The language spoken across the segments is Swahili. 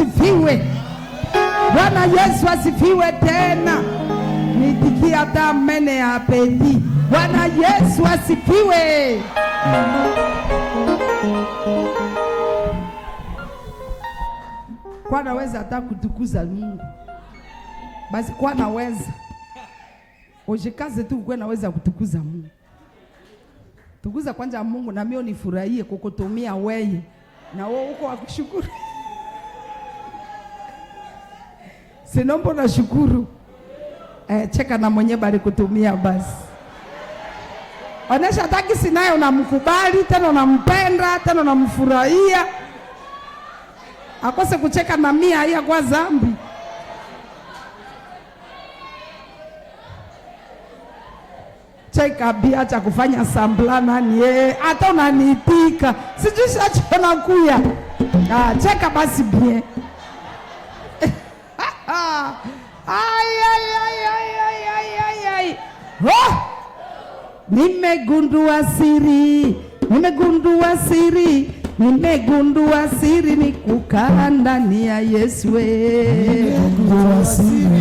asifiwe. Bwana Yesu asifiwe tena. Nitikia hata amene ya apeti. Bwana Yesu asifiwe. Kwa naweza hata kutukuza Mungu. Basi kwa naweza. Ujikaze tu kwa naweza kutukuza Mungu. Tukuza kwanza Mungu na mimi nifurahie kukutumia wewe. Na wewe uko wakushukuru. Sinombo na shukuru. Cheka na mwenye bali kutumia basi. Onesha taki sinaye unamkubali, tena unampenda, tena unamfurahia. Akose kucheka na mia haya kwa zambi. Cheka bia cha kufanya sambla nani hata unaniitika. Sijui shacho kuya. Ah, cheka basi bien. Ay, ay, ay, ay, ay, ay, ay, ay. Oh! Nimegundua siri, nimegundua siri, nimegundua siri ni kukaa ndani ya Yesu. Nimegundua siri,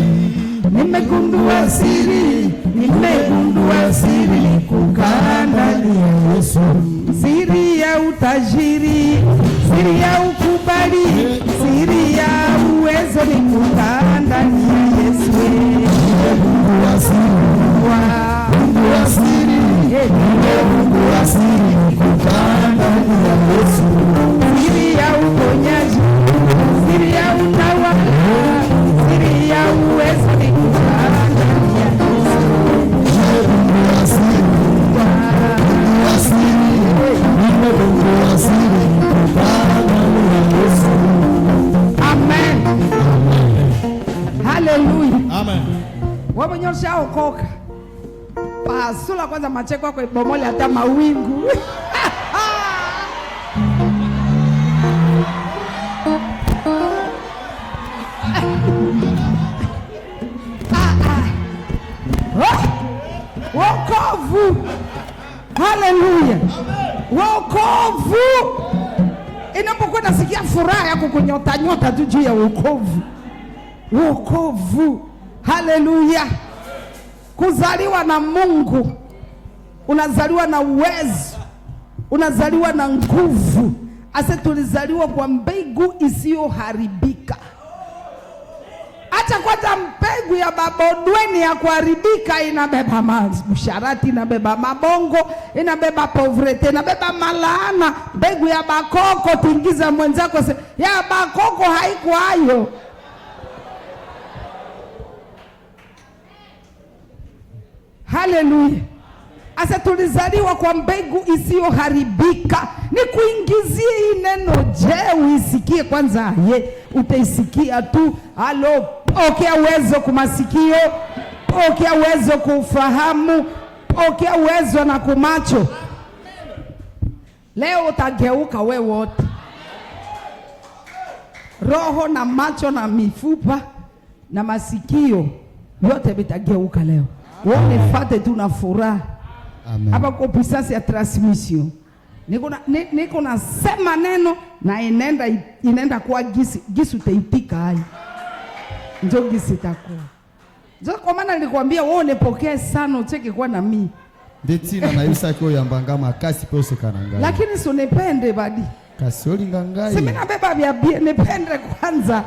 nimegundua siri, nimegundua siri ni kukaa ndani ya Yesu. Siri ya utajiri, siri ya ukubali, siri ya uwezo ni kukaa ndani ya Yesu. Nimegundua siri, nimegundua siri, nimegundua siri ni kukaa ndani ya Yesu. Siri ya uponyaji, siri ya utawala, siri ya uwezo ni kukaa ndani ya Yesu. Nimegundua siri, nimegundua siri, nimegundua siri ni kukaa ndani ya Yesu. Amen. Haleluya. Amen. Wewe mwenyewe ushaokoka. Pasula kwanza macheko yako ibomole hata mawingu. Ah, ah. Oh! Wokovu. Haleluya. Wokovu. Inapokuwa nasikia furaha ya kukunyota nyota tu juu ya wokovu. Wokovu. Haleluya. Kuzaliwa na Mungu, unazaliwa na uwezo, unazaliwa na nguvu. Ase tulizaliwa kwa mbegu isiyoharibika. Acha kwanza mbegu ya babodweni ya kuharibika inabeba masharati, inabeba mabongo, inabeba povrete, inabeba malaana. Mbegu ya bakoko tingiza mwenzako se, ya bakoko haiko hayo. Haleluya. Asa tulizaliwa kwa mbegu isiyoharibika. Nikuingizie hii neno, je, uisikie kwanza? Ye, utaisikia tu. Halo, pokea uwezo kumasikio, pokea uwezo kufahamu, pokea uwezo na kumacho. Leo utageuka we wote, roho na macho na mifupa na masikio yote vitageuka leo. Wewe nifate tu na furaha. Hapa kwa puissance ya transmission. Niko nasema neno na inaenda kwa gisi, gisi utaitika hai. Njo gisi itakuwa. Njo kwa maana nilikwambia wewe unipokee sana ucheke kwa na mimi. Nde tina nayebisaki oyo yambanga makasi mpe oseka na ngai. Lakini si unipende badi. Kasi olinga ngai. Si mimi nabeba vya bie, nipende kwanza.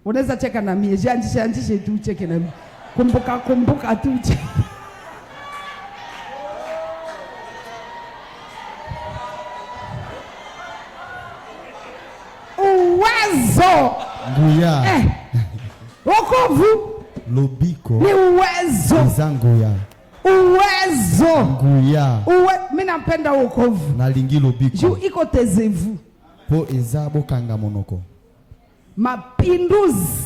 Unaweza cheka na mimi, jianjishe, anjishe tu ucheke na mimi. Kumbuka, kumbuka tu ucheke. Uwezo. Nguya. Wokovu. Lobiko. Ni uwezo. Eza nguya. Uwezo. Nguya. Mimi napenda wokovu. Nalingi lobiko. Juu iko tezevu. Po eza bokanga monoko. Mapinduzi.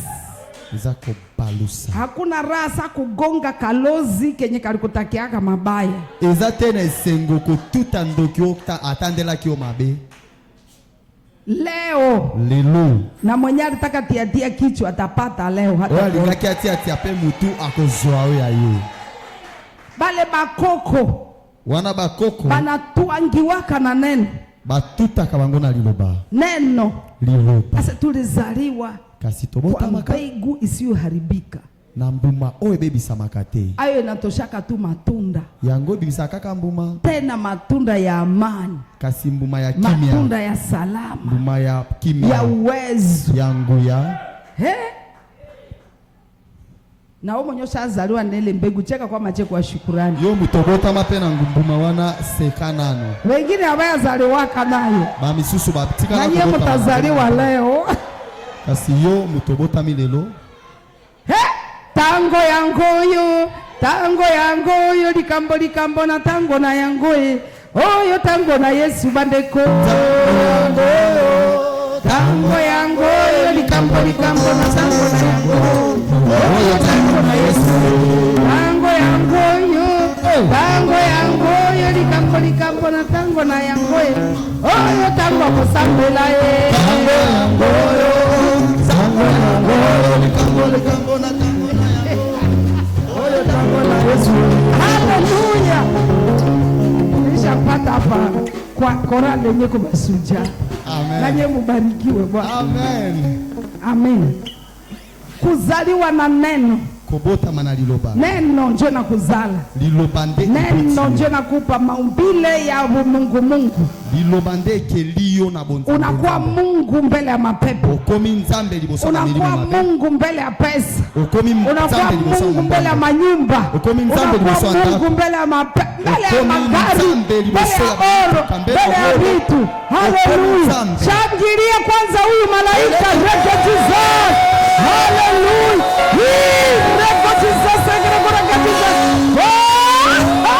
Eza kobalusa. Hakuna raha kugonga kalozi kenye kalikutakiaka mabaya. Eza tena esengo kotuta ndoki ota atandelaki yo mabe. Leo. Lelo. Na mwenye alitaka tiatia kichwa atapata leo hata Oyo alingaki atia tia pe mutu akozwa oyo ya ye. Bale bakoko. Wana bakoko. Banatwangiwaka na neno. Batutaka bango na liloba. Neno. Liloba. Sasa tulizaliwa kasi kwa tobotamaka mbegu isiyoharibika. Na mbuma oyo ebebisamaka te. Ayo inatoshaka tu matunda, yango ebimisaka kaka mbuma, tena matunda ya amani, kasi mbuma ya kimia, matunda ya salama, mbuma ya kimia, ya uwezo, ya nguya. He? Na wewe mwenyewe ushazaliwa na ile mbegu, cheka kwa macheko ya shukurani. Yo moto obotama mpe na mbuma wana, seka nano. Wengine habayazaliwaka nayo, bamisusu batikala na nyie kobotama na mtazaliwa mbuma. Leo. Kasi yo moto obotami lelo. He! Tango yango oyo, tango yango oyo, likambo likambo na tango na yango e oyo, tango na Yesu bandeko, tango yango oyo, likambo likambo na tango na yango oyo, tango na Yesu, tango yango oyo, tango yango oyo, likambo likambo na tango na yango e oyo, tango akosambela ye. Tango yango oyo, tango yango oyo, likambo likambo na tango na yango oyo, tango na Yesu. Haleluya! Nishapata hapa kwa korale yenye kubasuja. Amen. Nanye mubarikiwe Bwana. Amen. Amen. Kuzaliwa na neno. Kobotama na liloba. Neno njo na kuzala. Liloba nde Neno eboti. njo nakupa maumbile ya Mungu Mungu. Liloba nde ekeli yo na bonzambe. Unakuwa Nzambe. Mungu mbele ya mapepo. Okomi Nzambe liboso na milimo Unakuwa mabe. Mungu mbele ya pesa. Okomi Unakuwa Nzambe liboso ya Mungu mbele ya mbongo. manyumba. Okomi Nzambe Unakuwa liboso ya Mungu ndako. mbele ya mbele ya Okomi magari, Nzambe mbele liboso ya ya oro, mituka, mbele mbele ya ya oro. vitu. Okomi Haleluya. Nzambe. Shangilia kwanza huyu malaika Reko Jesus. Haleluya. Hii Reko Jesus, Reko Reko Jesus. Oh!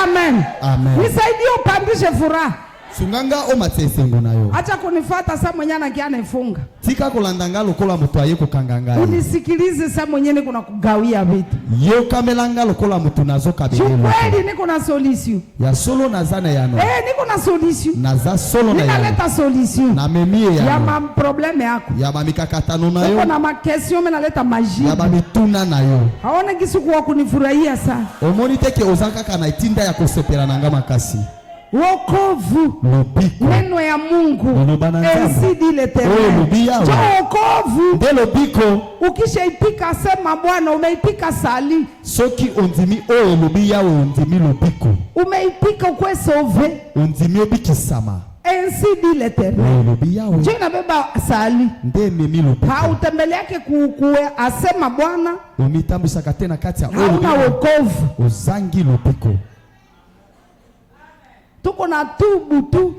Amen. Amen. Nisaidie upandishe furaha. Sunga nga omatisa esengo na yo. Acha kunifuata saa mwenye anakia anafunga. Tika kolanda nga lokola moto aye kokanga ngai. Unisikilize saa mwenye niko na kugawia vitu. Yokamela nga lokola moto nazokabela eloko. Kweli niko na solution. Ya solo naza na yano. Eh, niko na solution. Naza solo na yano. Ninaleta solution. Namemi ye Ya yano. ma problème yako. Ya bamikakatano na Uko yo. na ma question, mimi naleta Ya majibu. bamituna na yo. Haona gisi kuwa kunifurahia sana. Omoni te ke oza kaka na etinda ya kosepela na nga makasi. Wokovu. Lobiko. Neno ya Mungu. Liloba na Nzambe. Ainsi dit l'Éternel. Oyo elobi Yawe. Jo wokovu. Nde lobiko. Ukishaitika sema Bwana umeitika sali. Soki ondimi oyo elobi Yawe, ondimi lobiko. Umeitika ukwe sauvé. Ondimi obikisama. Ainsi dit l'Éternel. Oyo elobi Yawe. Jo inabeba sali. Nde ememi lobiko. Hautembeleake kuwe asema Bwana omitambwisaka te na kati ya oyo elobi hauna Yawe. wokovu. Ozangi lobiko. Tuko na tubu tu.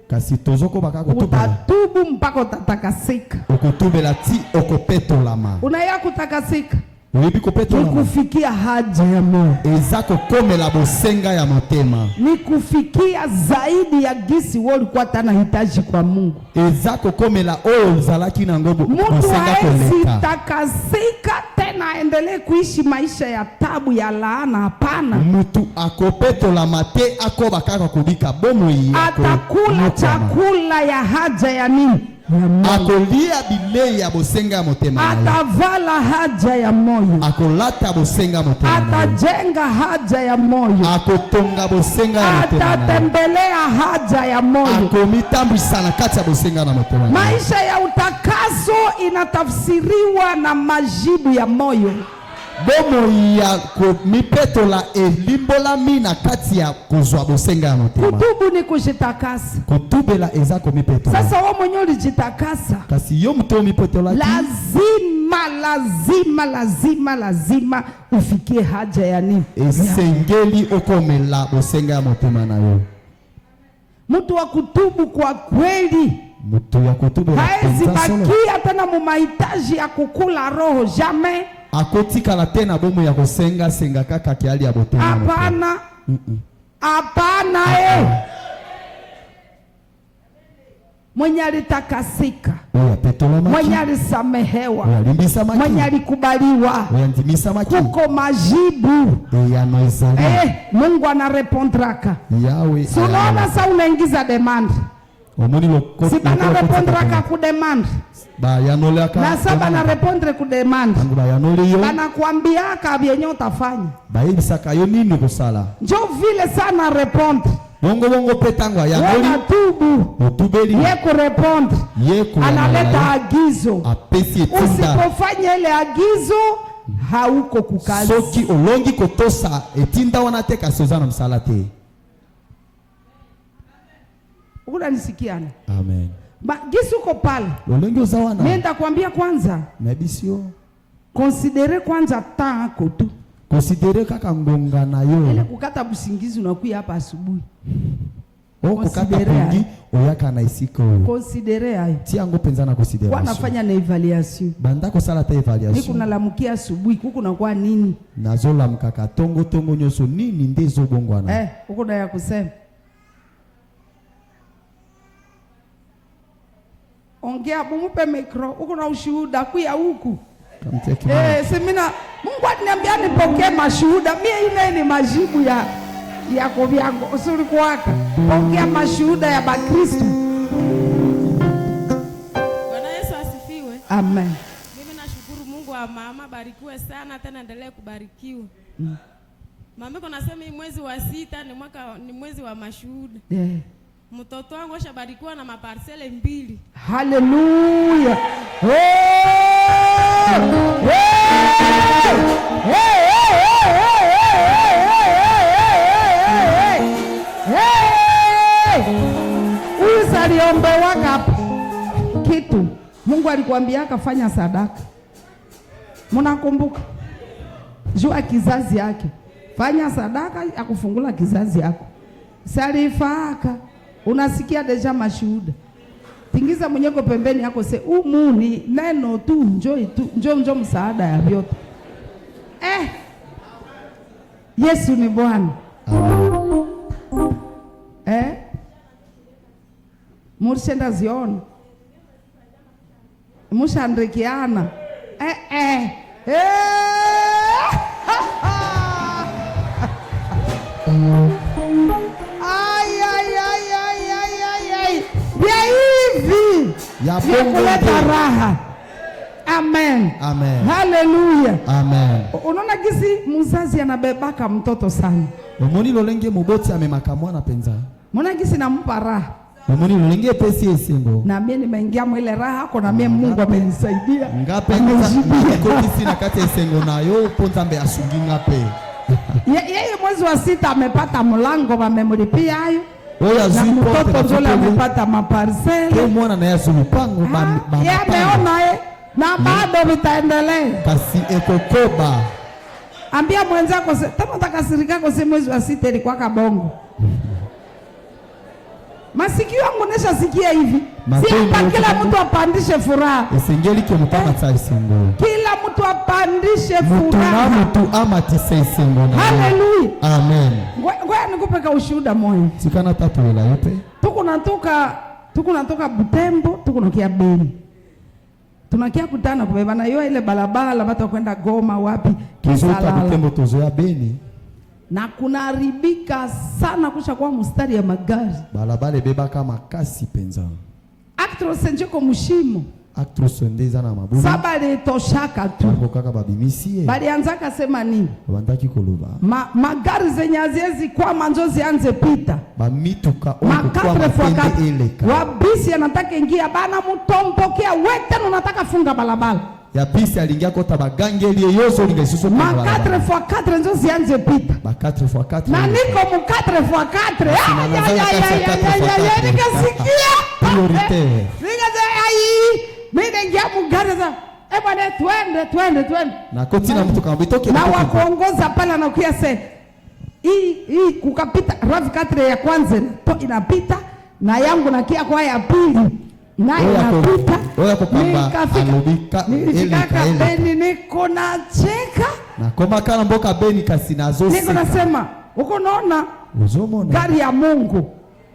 Kasi tozokoba kaka kotubela. Utatubu mpaka utatakasika. Okotubela ti okopetolama. Unaya kutakasika Oyebi ni kopetolama kufikia haja ya moyo, eza kokomela bosenga ya motema, ni kufikia zaidi ya gisi wewe ulikuwa tana hitaji kwa Mungu. Eza kokomela oyo ozalaki nango Mtu bosenga haezi koleka. takasika tena aendelee kuishi maisha ya tabu ya laana. Hapana, Mutu akopetolama te akoba kaka kobika bomoi ya atakula konyokwama. Chakula ya haja ya nini? Ya moyo. Akolia bilei ya bosenga ya motema na ye. Atavala haja ya moyo, Akolata bosenga ya motema na ye. Atajenga haja ya moyo, Akotonga bosenga ya motema na ye. Atatembelea haja ya moyo. Akomitambwisa na kati ya bosenga na motema na ye. Maisha ya utakaso inatafsiriwa na majibu ya moyo. Bomoi ya komipetola elimbolami na kati ya kozwa bosenga ya motema. Kutubu ni kujitakasa. Kotubela eza komipetola. Sasa wewe mwenyewe ulijitakasa, Kasi yo moto omipetolaki, lazima lazima lazima lazima ufikie haja ya nini? Esengeli okomela bosenga ya motema na yo. Mtu wa kutubu kwa kweli Moto ya kotubela haezi mpenza solo bakia tena mumahitaji ya kukula roho, jamais. Akotikala te na bomoi ya kosengasenga kaka kiali ya botema ya motema. Hapana, hapana eh. Mwenye alitakasika, Oyo apetolamaki, mwenye alisamehewa, oyo alimbisamaki, mwenye alikubaliwa, oyo andimisamaki, kuko majibu. Eyano ezali. Eh, Mungu anarepondraka. Yawe Si unaona ayano. sa unaingiza demande, Omoni si bana repondraka ku demande. Bayanolaka. Na sa bana répondre ku demande, Ntango bayanoli yo, banakwambiaka vyenye utafanya. Bayebisaka yo nini kosala. Njo vile sana répondre. Bongo bongo mpe ntango ayanoli, Wewe tubu. Otubeli. Ye kurépondre, ye koyanola analeta yo, agizo. Apesi etinda. Usipofanya ile agizo, hauko kukazi. Soki olongi kotosa etinda wana te, kasi oza na mosala te. Unanisikiana? Amen. Ba, gisi uko pale, lolenge oza wana, mimi nitakwambia kwanza, nayebisi yo, considérer kwanza temps yako tu. Considérer kaka ngonga na yo. Ile kukata busingizi unakuya hapa asubuhi. O kokata Considérer pongi oyaka na esika oyo. Considérer hayo. Tia yango mpenza na Kwa considération. nafanya na évaluation. Banda kosala ta Niko évaluation. nalamukia asubuhi kuku nakuwa nini? Nazolamukaka tongo-tongo nyonso, nini nde ezobongwana? Eh, uko na ya kusema. Ongea, mumupe micro, uko na ushuhuda kuya huku. Kamtia kimaya. Eh, si mina Mungu aliniambia nipokee mashuhuda. Mie ile ni majibu ya kuvyango usuri kwaka. Pokea mashuhuda ya Bakristo. Bwana Yesu asifiwe. Amen. Mimi nashukuru Mungu wa mama, barikiwe sana tena endelee kubarikiwa. Mama iko nasema hii mwezi wa sita ni mwaka ni mwezi wa mashuhuda. Mtoto wangu ashabarikiwa na maparcelles mbili. Haleluya. Hey! Hey! Hey, hey, hey, hey, hey, hey, hey, hey, hey. Huyu saliombewaka hapa kitu Mungu alikwambia akafanya sadaka. Mnakumbuka? Jua kizazi yake. Fanya sadaka ya kufungula kizazi yako. Salifaka. Unasikia déjà mashuhuda. Tingiza mwenyeko pembeni yako se umu ni neno tu, njoo tu, njoo njoo msaada ya vyote. Eh. Yesu ni Bwana. Eh? Mushenda ziona. Mushandikiana. Eh eh. Eh! Ay ay ay ay ay ay ay. Vya hivi. Ya Vya bongo kuleta ndio. Raha. Amen. Amen. Haleluya. Amen. Unaona gisi mzazi anabebaka mtoto sana. Omoni lolenge moboti amemaka mwana mpenza. Mbona gisi nampa raha. Omoni lolenge epesi esengo. Na mimi nimeingia mwile raha ako na mimi Mungu amenisaidia. Nga mpe Amejibia. nakotisi na kati ya esengo na yo mpo Nzambe asungi nga mpe. Yeye mwezi wa sita amepata mlango wamemlipia hayo. Oyo Na azwi porte mtoto Nzole bafuteli. amepata maparcelles. Mpe mwana na ye azwi lupango Ah, yeye ameona ye na bado vitaendelea. Kasi ekokoba. Ambia mwenzako tena utakasirika si mwezi wa sita ilikuwa kabongo. Masikio yangu neshasikia hivi. Si Matendo hapa kila yote. mtu apandishe furaha. Esengeli ke moto amatisa esengo. Kila mtu apandishe Mutu na furaha. mutu amatisa esengo na ye. Haleluya. Amen. Ngoja nikupe ka ushuhuda moyo. Tika natatolela yo mpe. Tuko natoka Butembo, tuko nakia Beni. Tunakia kutana kubeba na yo ile barabara watu kwenda Goma wapi Tozota Kisalala. Butembo tozoya Beni. Na kunaharibika sana kusha kwa mstari ya magari. Balabala ebebaka makasi mpenza. Actros njeko mushimo. Actros nde eza na mabulu. Saba litoshaka tu. Bango kaka babimisi ye. Balianzaka sema nini? Babandaki koloba. Magari zenye haziwezi kwama njo zianze pita. Bamituka oyo Ma kokwama 4 fois te nde 4. eleka. Wabisi anataka ingia bana mutompokea wewe tena unataka funga balabala. Ya bisi alingi akota bagangeli ye yo ozolinga lisusu Ma okende balabala. 4 fois 4 njo zianze pita. Ba 4 fois 4. Na niko mu 4 fois 4. Basi na Ay, naza ay, na ay, kati ya ay, 4 ay, fois ay, ay, 4. nikasikia. Prioritaire. Nikasema ai, mimi naingia mugari sasa. Eh bwana, twende twende twende. Nakoti na mutuka mabe tokende. Na Tokende. wakuongoza pale anakuya se hii hii kukapita RAV4 ya kwanza to inapita na yangu nakia kwa ya pili na Oyo inapita. Oyo akokamba Nikafika, alobi nilifikaka eleka, eleka. Beni niko nacheka, Nakomaka na mboka Beni kasi niko nazoseka. nasema uko naona Ozomona gari ya Mungu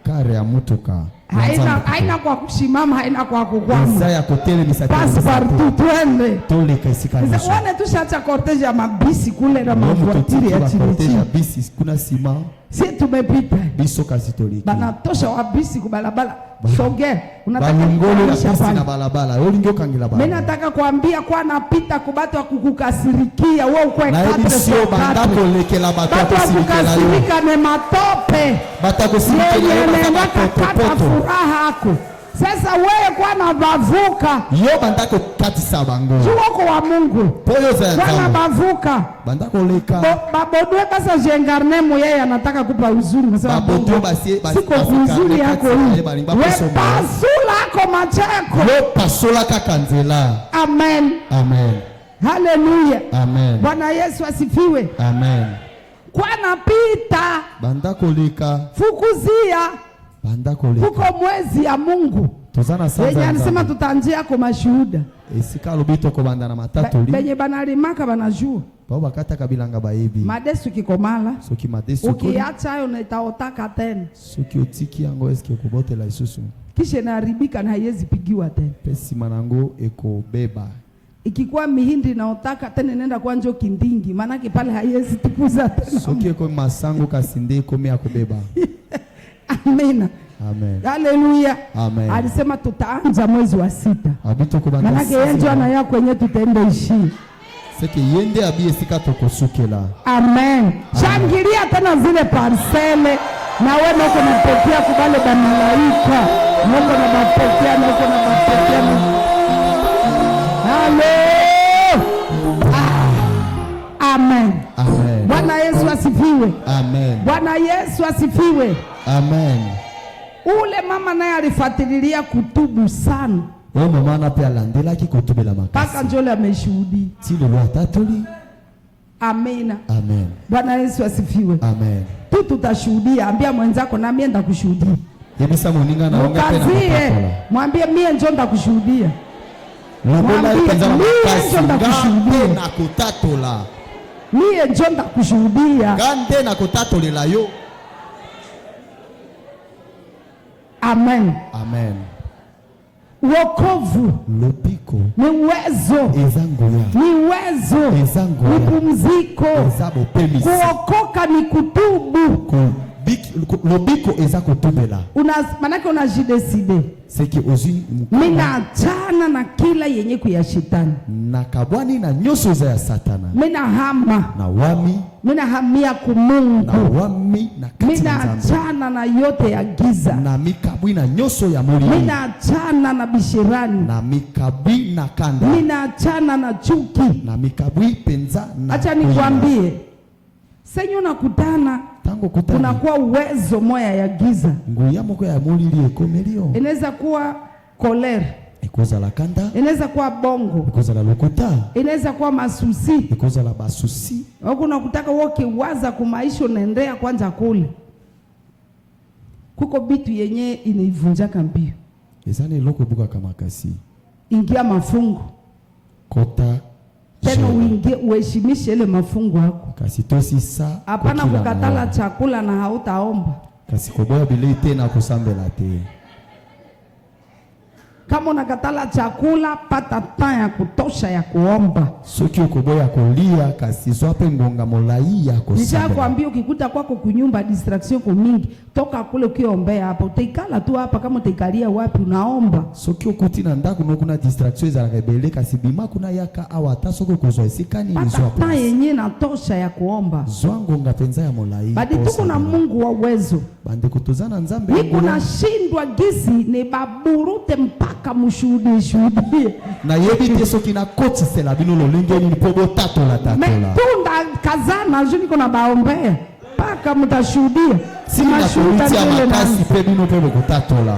kare ya mutuka ya haina Nzambe. Haina kwa kushimama, haina kwa Eza kukwama, ya kotelemisa passe telemisa te. partout, twende. Toleka esika Sasa nyonso. wane tushaacha cortège ya mabisi kule na Yo moto mavoiture otiki ya chini bacortège ya chini. bisi kuna nsima. Si tumepita, Biso kasi toleki. Banatosha wa bisi kubalabala. Sogea. Unataka na balabala. Olingi okangela balabala. Mimi nataka kuambia kwa napita kubatu kukukasirikia wewe ukwe katre. Banda kolekela bato kukasirika ne matope. Batakusirikela yo furaha yako. Sasa wewe kwa na bavuka. Yo banda kokatisa bango. Chuo wa Mungu. Poyo za Kwa na bavuka. Banda koleka. Babodwe basa jengarne moyeye anataka kupa uzuri kwa sababu babodwe basi siko uzuri yako hii. We pasula ko machako. Yo pasola kaka nzela. Amen. Amen. Haleluya. Amen. Bwana Yesu asifiwe. Amen. Kwa napita. Banda koleka. Fukuzia. Banda koleka. Kuko mwezi ya Mungu. Tozana sanza. Benye alisema tutanjia kwa mashuhuda. Esika lobito ko banda na matatoli. Benye banalimaka banajua. Bao bakata kabilanga bayebi. Madesu kikomala. Soki madesu. Ukiacha hayo nitaotaka tena. Soki otiki yango eske kobotela isusu. Kisha inaharibika na haiwezi pigiwa tena. Pesi manango ekobeba. Ikikuwa mihindi naotaka tena nenda kwa njo kindingi manake pale haiwezi tukuza tena. Soki eko masango kasinde ekomi akobeba. Amina. Amen. Haleluya. Amen. Alisema tutaanza mwezi wa 6. Abito kobanda. Manake yeye anaya kwenye tutaenda ishi. Seke yende abi esika tokosukela. Amen. Shangilia tena zile parcele na wewe uko unapokea kubale ba malaika. Mungu anabapokea na uko unabapokea. Halo. Amen. Amen. Bwana Yesu asifiwe. Amen. Bwana Yesu asifiwe. Amen. Ule mama naye alifuatilia kutubu sana. Oyo mama na pe alandelaki kotubela makasi. Paka njole ameshuhudia. Ti lelo atatoli. Amina. Amen. Bwana Yesu asifiwe. Amen. Tu tutashuhudia, ambia mwenzako na mimi ndakushuhudia. Yebisa moninga na onga pe na Mukazie, mwambie mimi njo ndakushuhudia. Lobola mpenza na makasi. Mie njo ndakushuhudia. Na kotatola. Mie njo ndakushuhudia. Gande na kotatolela yo. Amen. Amen. Wokovu lobiko ni uwezo, eza nguya, ni uwezo, eza nguya, ni pumziko. Eza bopemisi. Kuokoka ni kutubu. Lobiko eza kotubela. Manake unajideside. Seki ozwi Mina achana na kila yenye kuya shetani. Na kabwani na nyoso za ya satana. Mina hama. Na wami. Mina hamia ku Mungu. Na wami na kati Mina nzambe. achana na yote ya giza. Na mikabwi na nyoso ya molili. Mina achana na bishirani. Na mikabwi na kanda. Mina achana na chuki. Na mikabwi penza na Acha nikwambie. Senyo nakutana tango kutana kunakuwa uwezo moya ya giza. Nguya moko ya molili ekomelio. Inaweza kuwa kolera. Ekozala kanda. Inaweza kuwa bongo. Ekozala lokuta. Inaweza kuwa masusi. Ekozala basusi. Huko unakutaka wewe ukiwaza kumaisha unaendea kwanza kule. Kuko bitu yenye inaivunjaka mbio. Ezana eloko ebuka kama kasi. Ingia mafungo. Kota tena uingie uheshimishe ile mafungo yako. Kasi tosi sa. Hapana kukatala chakula na hautaomba. Kasi koboya bilei tena kusambela te. Kama unakatala chakula pata temps ya kutosha ya kuomba. Soki okoboya kolia kasi zwa pe ngonga molai ya kosambela. Nishakwambia ukikuta kwako kunyumba distraction kwa mingi, toka kule ukiombea hapa, utaikala tu hapa kama utaikalia wapi unaomba. Soki okuti na ndako no kuna distraction ezalaka ebele kasi bima kuna yaka awa ata soki okozwa esika nini zwa Pata temps yenye natosha ya kuomba. Zwa ngonga penza ya molai. Badi tuko na Mungu wa uwezo. Bandeko toza na Nzambe. Niko nashindwa gisi ni baburute mpaka mushuhudie shuhudie. Na yebi te soki na kotisela bino lolenge nini po botatola tatola. Me tunda kazana ju niko na baombea mpaka mtashuhudia. Si mashuhuda makasi pe bino pe bokotatola.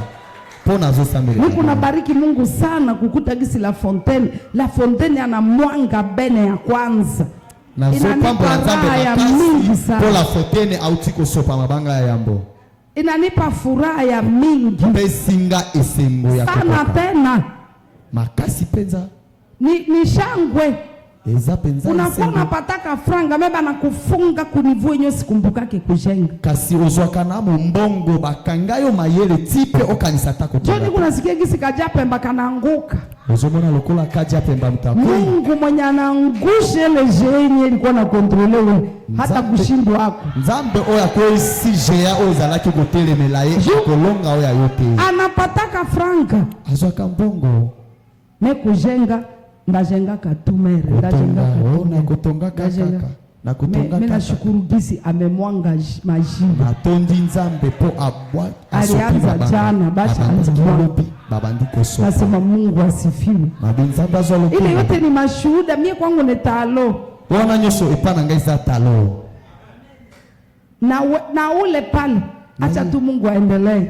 Po nazosambela. Niko na bariki Mungu sana kukuta gisi La Fontaine. La Fontaine ana mwanga bene ya kwanza. Nazopambola Nzambe ya mingi makasi sana. po La Fontaine auti kosopa mabanga ya yambo. Inanipa furaha ya mingi. Pesinga esengo ya sana kokoka. Tena. Makasi penza. Ni shangwe. Eza mpenza Unakuwa esengo. Unapataka franga mais banakufunga ku niveau yenye sikumbukake kujenga. Kasi ozwaka na mombongo, bakanga yo mayele ti mpe okanisa ata Njo kotonga. niko nasikia gisi Kaja Pemba kanaanguka. Ozomona lokola Kaja Pemba mtakoi. Mungu mwenye anaangusha ile géant ilikuwa na contrôle ule hata Nzambe. kushindwa wako. Nzambe oyo akweyisi géant oyo ezalaki kotelemela ye akolonga oyo ayo te. Anapataka franka Azwaka mbongo. Mais kujenga, ndajengaka tu mere, Kotonga ndajengaka o tu mere. nakotongaka Ndajenga. kaka nakotonga Me kaka. Nashukuru gisi amemwanga majivu. Natondi Nzambe mpo abwa asopi Alianza mabanga. jana, basha Abandaki anza lobi, babandi kosopa. Nasema Mungu asifiwe. Mabe Nzambe azwa Ile lokumu. yote ni mashuhuda, mie kwangu ni talo. Wana nyonso epa na ngai eza talo. Na ule pale, acha tu Mungu aendelee.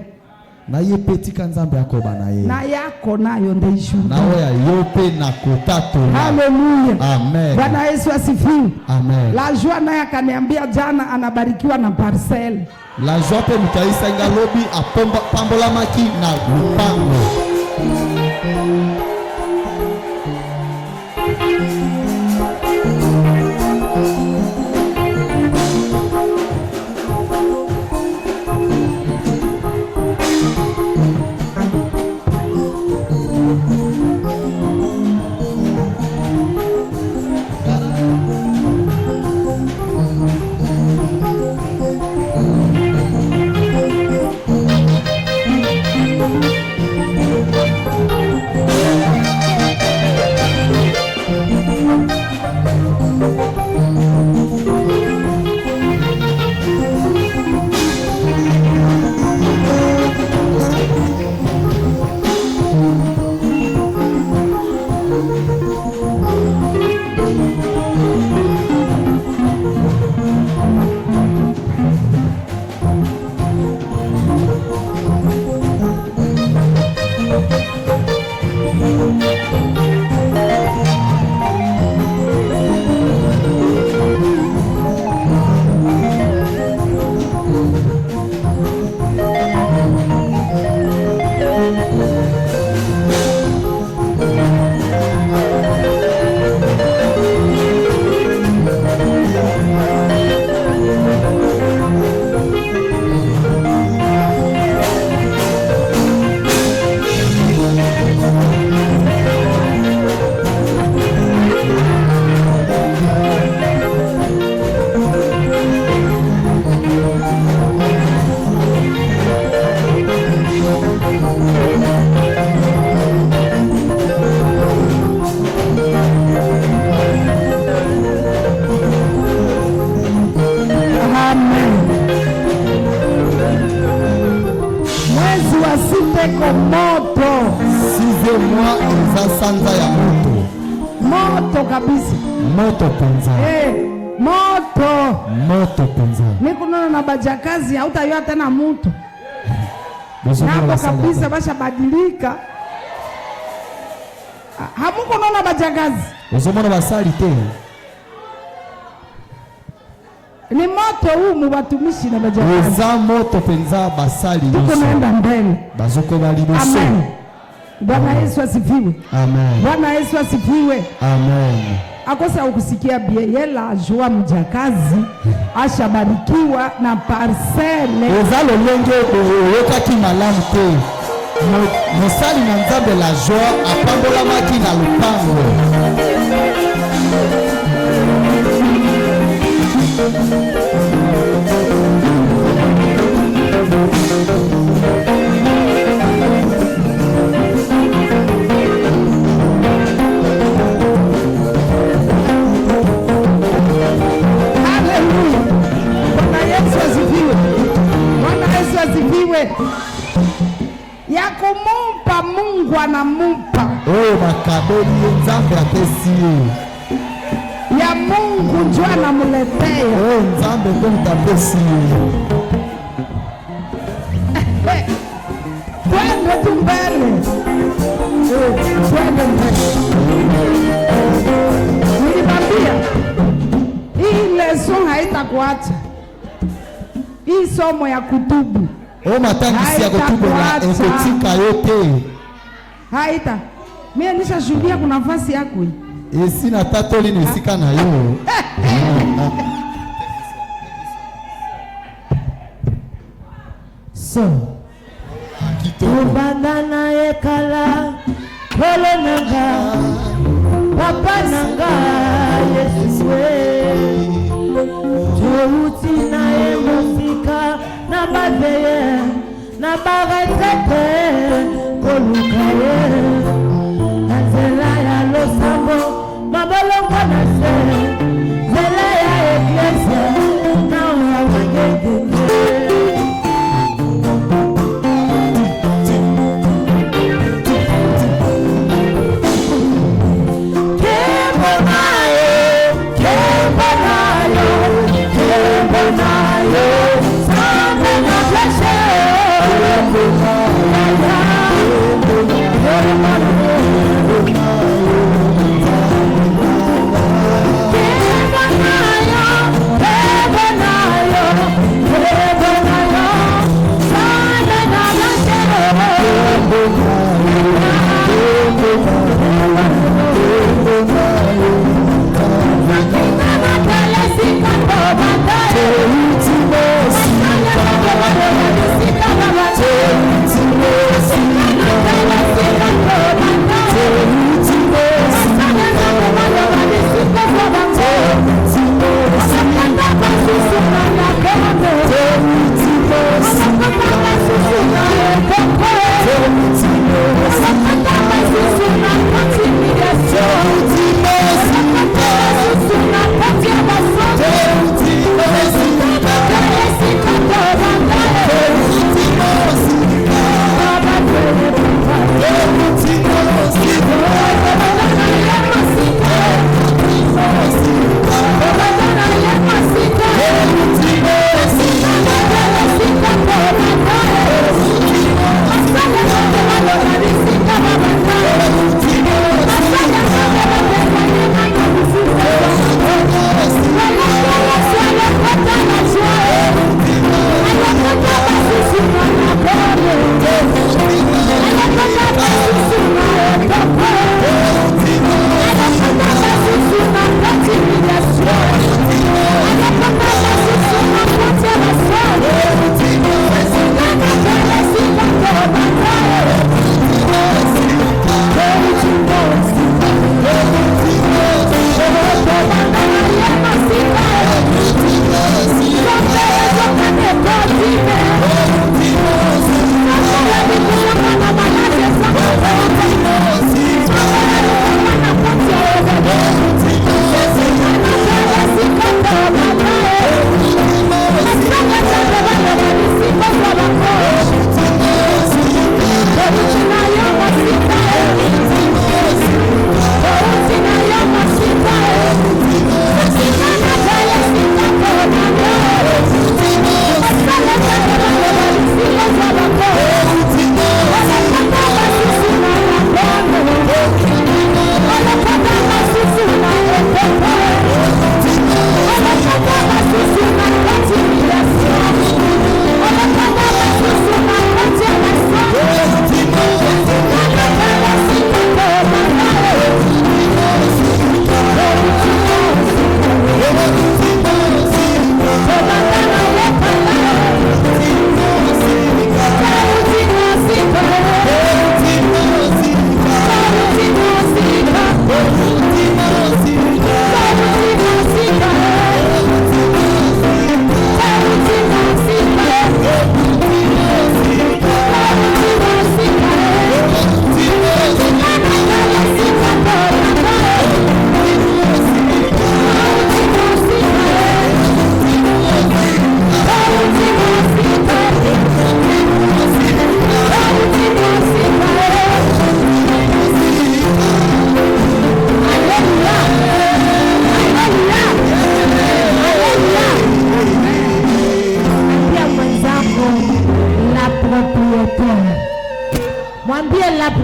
Na ye mpe tika Nzambe akoba na ye. Na yako nayo ndio ishuhuda. Na oyo yo mpe na kotatola. Haleluya. Amen. Bwana Yesu asifiwe. Amen. La Joie naye akaniambia jana anabarikiwa na parcelle. La Joie mpe moto ayisanga lobi apambolamaki na lupango. Amen. Mwezi wa sita iko moto. Sixième mois eza sanza ya moto. Moto kabisa. Moto mpenza. Eh, moto. Moto mpenza. Nikunaona na bajakazi hautayua tena mutu. Bozomona Nabo basali kabisa ata. bashabadilika. Hamuko naona bajakazi. Ozomona basali te. Ni moto huu mubatumishi na bajakazi. Eza moto mpenza basali Tuko nyonso. naenda mbele. Bazokoba liboso. Amen. Bwana Yesu asifiwe. Amen. Bwana Yesu asifiwe. Amen. Akosa ukusikia bien ye La Joie mjakazi ashabarikiwa na parcelle. Eza lolenge oyokaki malamu te. Mosali na Nzambe La Joie apambolamaki na lupango. Haleluya. Bwana Yesu asifiwe. Bwana Yesu asifiwe. Ya kumumpa Mungu anamupa. Oyo bakabeli ye Nzambe apesi ye. Ya Mungu njo anamuletea. Oyo Nzambe mpe moto apesi ye. Eh, twende tu mbele. Eh, twende mbele. Nilikwambia hii leçon haitakuacha. Hii somo ya kutubu Oyo matangisi ya kotubola Haitakuacha. ekotika yo te. Haita. Mimi nishashuhudia kuna nafasi yako hii. Esi natatoli na esika na yo. So tobanda na ekala kolo nanga papa nanga Yesu we touti na ye mosika na baveye na baretraite koluka ye na nzela ya losambo mabolongo na se nzela ya eglesia na wawangengenge.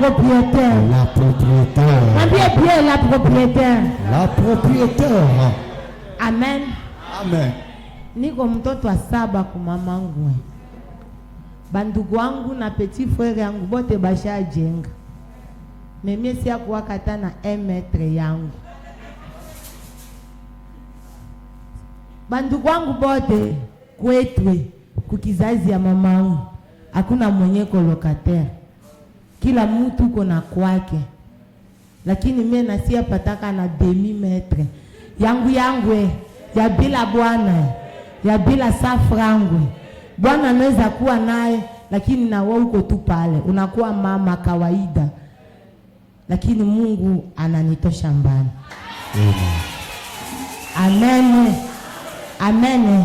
Propriétaire. La propriétaire. Mwambie bien la propriétaire. La propriétaire. Amen. Amen. Niko mtoto wa saba kwa mamangu. Bandugu wangu na petit frère yangu bote bashajenga. Mimi si akuwakata na 1 mètre yangu. Bandugu wangu bote kwetwe kukizazi ya mamangu hakuna mwenye locataire, kila mtu uko na kwake, lakini mie nasia pataka na demi mètre yangu yangwe ya bila bwana ya bila safrangwe. Bwana anaweza kuwa naye, lakini na wewe uko tu pale unakuwa mama kawaida, lakini Mungu ananitosha mbali. Amen. Amen.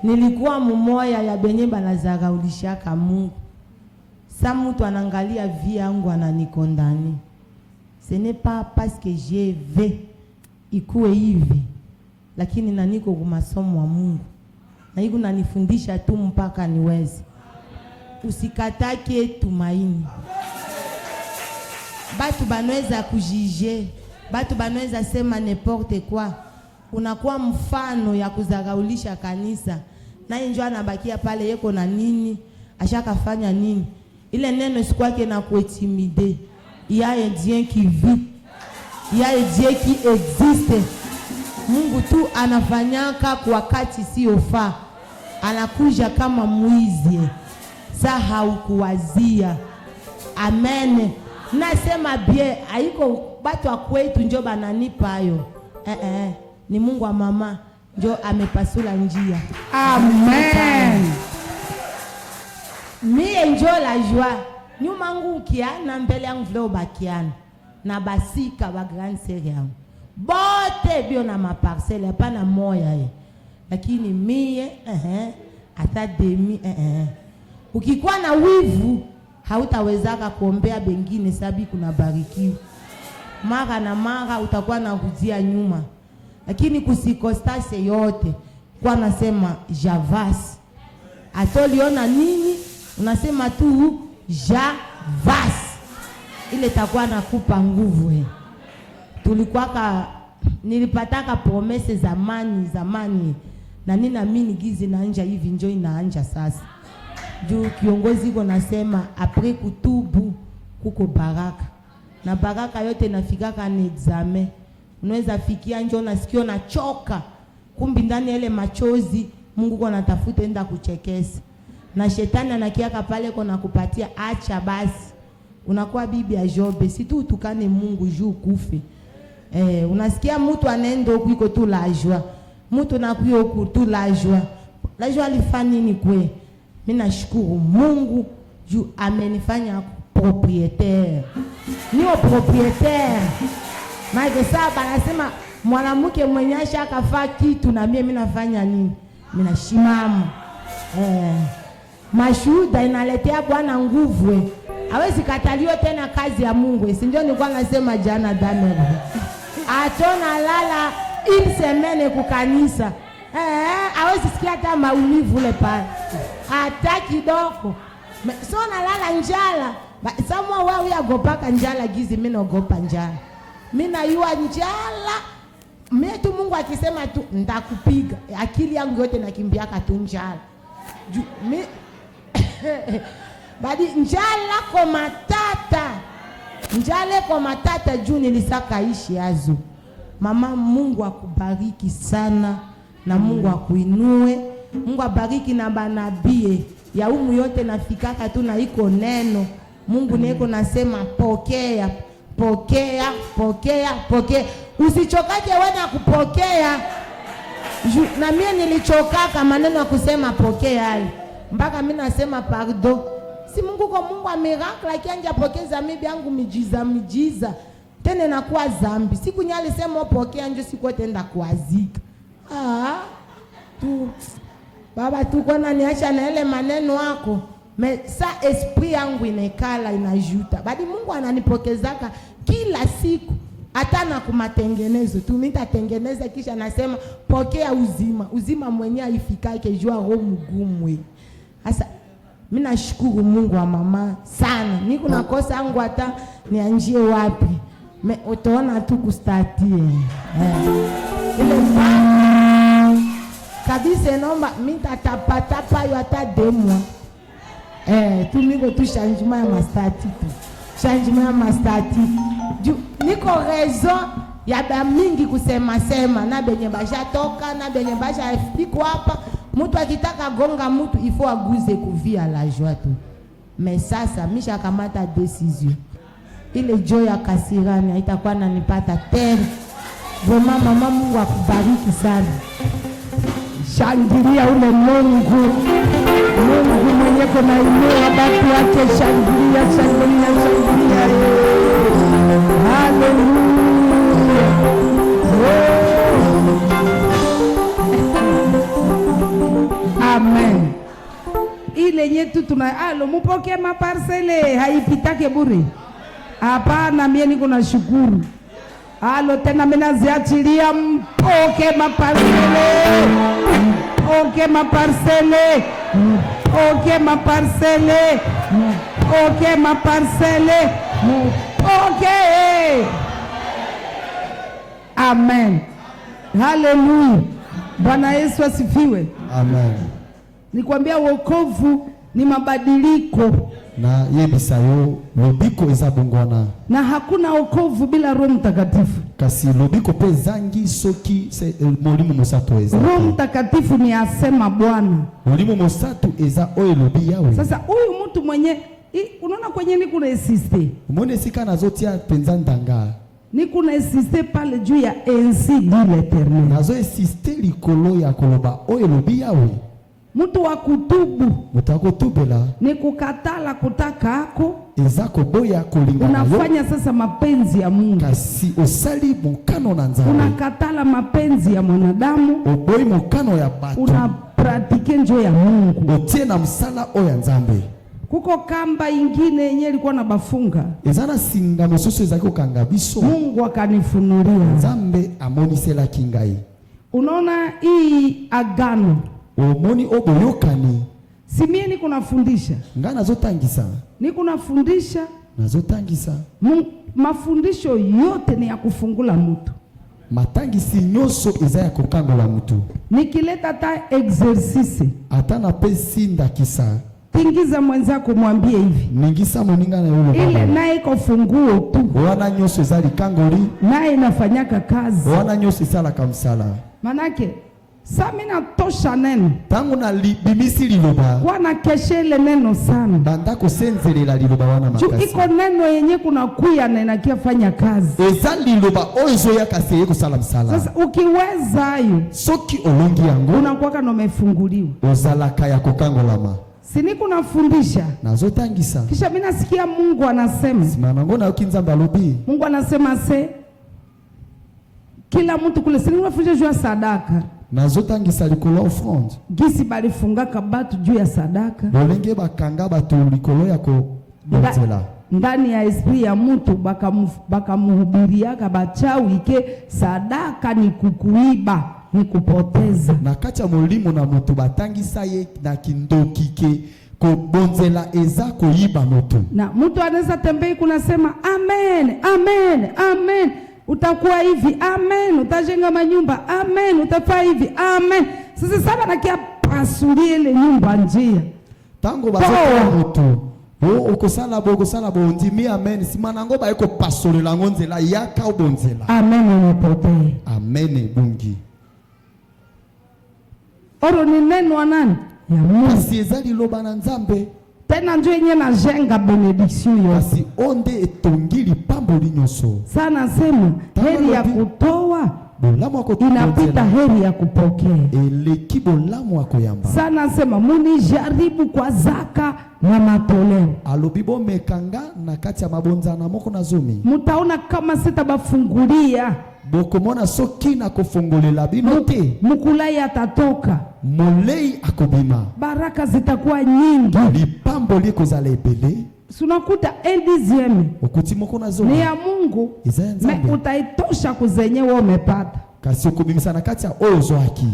Nilikuwa mumoya ya benye banazaraulishaka Mungu. Sa mtu anaangalia vie yangu ananicondamner. Ce n'est pas parce que je vais ikuwe hivi, lakini na niko kwa masomo wa Mungu na iko nanifundisha tu mpaka niweze. Usikatake tumaini. Batu banaweza kujuger, batu banaweza sema n'importe quoi. Unakuwa mfano ya kuzaraulisha kanisa, naye njo anabakia pale yeko na nini, ashakafanya nini. Ile neno sikwake na kuintimider. Il y a un Dieu qui vit, il y a un Dieu qui existe. Mungu tu anafanyaka kwa wakati siofaa, anakuja kama mwizi, sa haukuwazia. Amen. Nasema bien, haiko batu wa kwetu njo bananipa hayo. Eh, eh, ni Mungu wa mama njo amepasula njia. Amen. Mie njo la joie. Nyuma ngu ukiana mbele yangu vile ubakiana na basika ba grande sœur yangu bote bio na maparcelle hapana moya ye, lakini mie hata demi Ukikuwa na wivu hautawezaka kuombea bengine sabi kuna barikiwa mara na mara utakuwa na rudia nyuma, lakini kusikostase yote kwa nasema j'avance. Atoliona nini unasema tu j'avance, ile takuwa nakupa nguvu. Tulikuwaka nilipataka promesse zamani zamani, na nina mini gizi naanja hivi njo inaanja sasa. Juu kiongozi iko nasema après kutubu kuko baraka, na baraka yote nafikaka ni examen. Unaweza fikia njo nasikia nachoka, kumbi ndani ile machozi Mungu kwa natafuta enda kuchekesa, na shetani anakiaka pale kwa nakupatia acha basi, unakuwa bibi ya Jobe, si tu utukane Mungu juu kufe. Unasikia mtu anaenda huku iko tu la joie, mtu nakuya huku tu la joie. La joie alifanya nini kwe? Mimi nashukuru Mungu juu amenifanya propriétaire. Nio propriétaire. Maana sasa anasema mwanamke mwenye ashakafaa kitu na mimi nafanya nini? Mimi nashimama. Mashuhuda inaletea Bwana nguvu. Hawezi kataliwa tena kazi ya Mungu. Si ndio nilikuwa nasema jana Daniel. Atona lala une semaine kukanisa. Hawezi sikia hata maumivu ule pale. Hata kidogo. So nalala njala. Samwa wewe uyagopaka njala gizi, mimi naogopa njala. Mimi nayua njala. Mimi tu Mungu akisema tu nitakupiga, akili yangu yote nakimbiaka tu njala. Ju, mi badi njala kwa matata. Njala kwa matata juu nilisaka ishi azo. Mama, Mungu akubariki sana na Mungu akuinue. Mungu abariki na banabie ya umu yote nafikaka tu na iko neno. Mungu niko nasema pokea, pokea, pokea, pokea. Usichokake wewe na kupokea. Na mie nilichokaka maneno ya kusema pokea yale. Mpaka mimi nasema pardon. Si Mungu kwa Mungu wa miracle akianja pokeza mimi yangu mijiza mijiza. Tena inakuwa zambi. Siku nyali sema pokea njo siku tenda kuazika. Tu baba tu kwa naniacha na ile maneno yako. Mais sa esprit yangu inekala inajuta. Badi Mungu ananipokezaka kila siku. Hata na kumatengenezo tu nitatengeneza kisha nasema pokea uzima. Uzima mwenyewe haifikake jua roho mgumu. Sasa mimi nashukuru Mungu wa mama sana. Niko nakosa yangu hata nianjie wapi. Me utaona tu kustatie. Ile kabisa nomba mimi nitatapa yo hata 2 mois. Tu niko tu changement ya mastati tu. Changement ya mastati. Niko raison Ya ba mingi kusema sema na benye basha toka na benye basha fiko hapa. Mtu akitaka gonga mtu il faut aguze kuvia la joie tu. Mais sasa misha kamata décision. Ile joy ya kasirani haitakuwa nanipata tena. Vraiment mama, Mungu akubariki sana. Shangilia ule Mungu. Mungu mwenye kuna inua batu wake, shangilia, shangilia, shangilia. Haleluya. Oh. Amen. Ile nyetu tuna alo mupoke maparcelle haipitake bure. Hapana, mie niko na shukuru. Alo tena mimi naziachilia, mpoke maparcelle. Mpoke maparcelle. Mpoke maparcelle. Mpoke maparcelle. Mpoke. Amen. Haleluya. Bwana Yesu asifiwe. Amen. Nikwambia wokovu ni mabadiliko. Na yebisa yo lobiko eza bongwana. Na hakuna wokovu bila Roho Mtakatifu. Kasi lobiko pe zangi soki se molimo mosantu eza. Roho Mtakatifu ni asema Bwana. Molimo mosantu eza oyo elobi Yawe. Sasa huyu mtu mwenye unaona kwenye ni kuna insiste. Omoni esika nazotia mpenza ndanga. Ni kuna insiste pale juu ya ainsi dit l'Éternel. Nazo insiste likolo ya koloba oyo elobi Yawe. Mtu wa kutubu. Moto akotubela. Ni kukatala kutaka ako. Eza koboya kolinga na yo. Unafanya sasa mapenzi ya Mungu. Kasi osali mokano na Nzambe. Unakatala mapenzi ya mwanadamu. Oboyi mokano ya bato. Unapratike njo ya Mungu. Otie na msala oyo ya Nzambe. Kuko kamba ingine yenye ilikuwa na bafunga. Eza na singa mosusu ezalaki kokanga biso. Mungu akanifunulia. Nzambe amoniselaki ngai. Unaona hii agano. Omoni oyo boyokani. Si mie niko nafundisha. Ngai nazotangisa. Niko nafundisha. Nazotangisa. Mafundisho yote ni ya kufungula mtu. Matangisi nyonso eza ya kokangola mutu. Nikileta ta exercice. Ata napesi ndakisa. Tingiza mwenzako mwambie hivi. Ningisa moninga na yo loba. Ile naye iko funguo tu. Wana nyonso eza likangoli. Naye inafanyaka kazi. Wana nyonso esalaka mosala. Manake sa mimi natosha neno. Tango na bimisi liloba. Kwa na keshe ile neno sana. Banda kosenzelela liloba wana Juu makasi. iko neno yenye kuna kuya na inakia fanya kazi. Eza liloba oyo ezoya kasi eye kosala mosala. Sasa ukiweza hayo. Soki olongi yango. Unakuwa na umefunguliwa. Ozalaka ya kokangolama. Si niko nafundisha. Nazotangisa. Kisha mimi nasikia Mungu anasema. Sima nango nayoki Nzambe alobi. Mungu anasema se kila mtu kule si niko nafundisha juu ya sadaka. Nazotangisa likolo ya offrande. Gisi balifungaka batu juu ya sadaka. Bolenge bakanga batu likolo ya kobonzela. Ndani ya esprit ya mtu bakamuhubiriaka bachawi ke sadaka ni kukuiba, ni kupoteza. Na kati ya molimo na moto batangisa ye na kindoki ke kobonzela eza koyiba moto. Na mtu anaweza tembea kuna sema amen, amen, amen. Utakuwa hivi, amen, utajenga manyumba, amen, utafaa hivi, amen. Sasa saba nakia pasulie ile nyumba njia. Tango bazokola moto. O okosala bo okosala bo ndimi amen. Sima nango ba eko pasolela ngo nzela yaka obonzela. Amen unipotee. Amen ebungi. Oro ni neno wa nani? Ya Mungu. Kasi eza liloba na Nzambe. Tena njo yenye najenga benediction yote. Kasi onde etongi lipamboli nyonso. Sana sema heri ya kutoa bolamu ya kotoa inapita heri ya kupokea. Eleki bolamu ya koyamba. Sana sema munijaribu kwa zaka na matoleo. Alobi bomekanga na kati ya mabonza na moko na zomi. Mutaona kama sitabafungulia. Bokomona soki na kofongolela bino te. Mukulai atatoka. Molei akobima. Baraka zitakuwa nyingi. Lipamboli ekozala ebele. Sunakuta un dixième. Okuti moko na zomi. Ni ya Mungu. Eza ya Nzambe. Me utaitosha kuzenye wewe umepata. Kasi okobimisa na kati ya oyo ozwaki.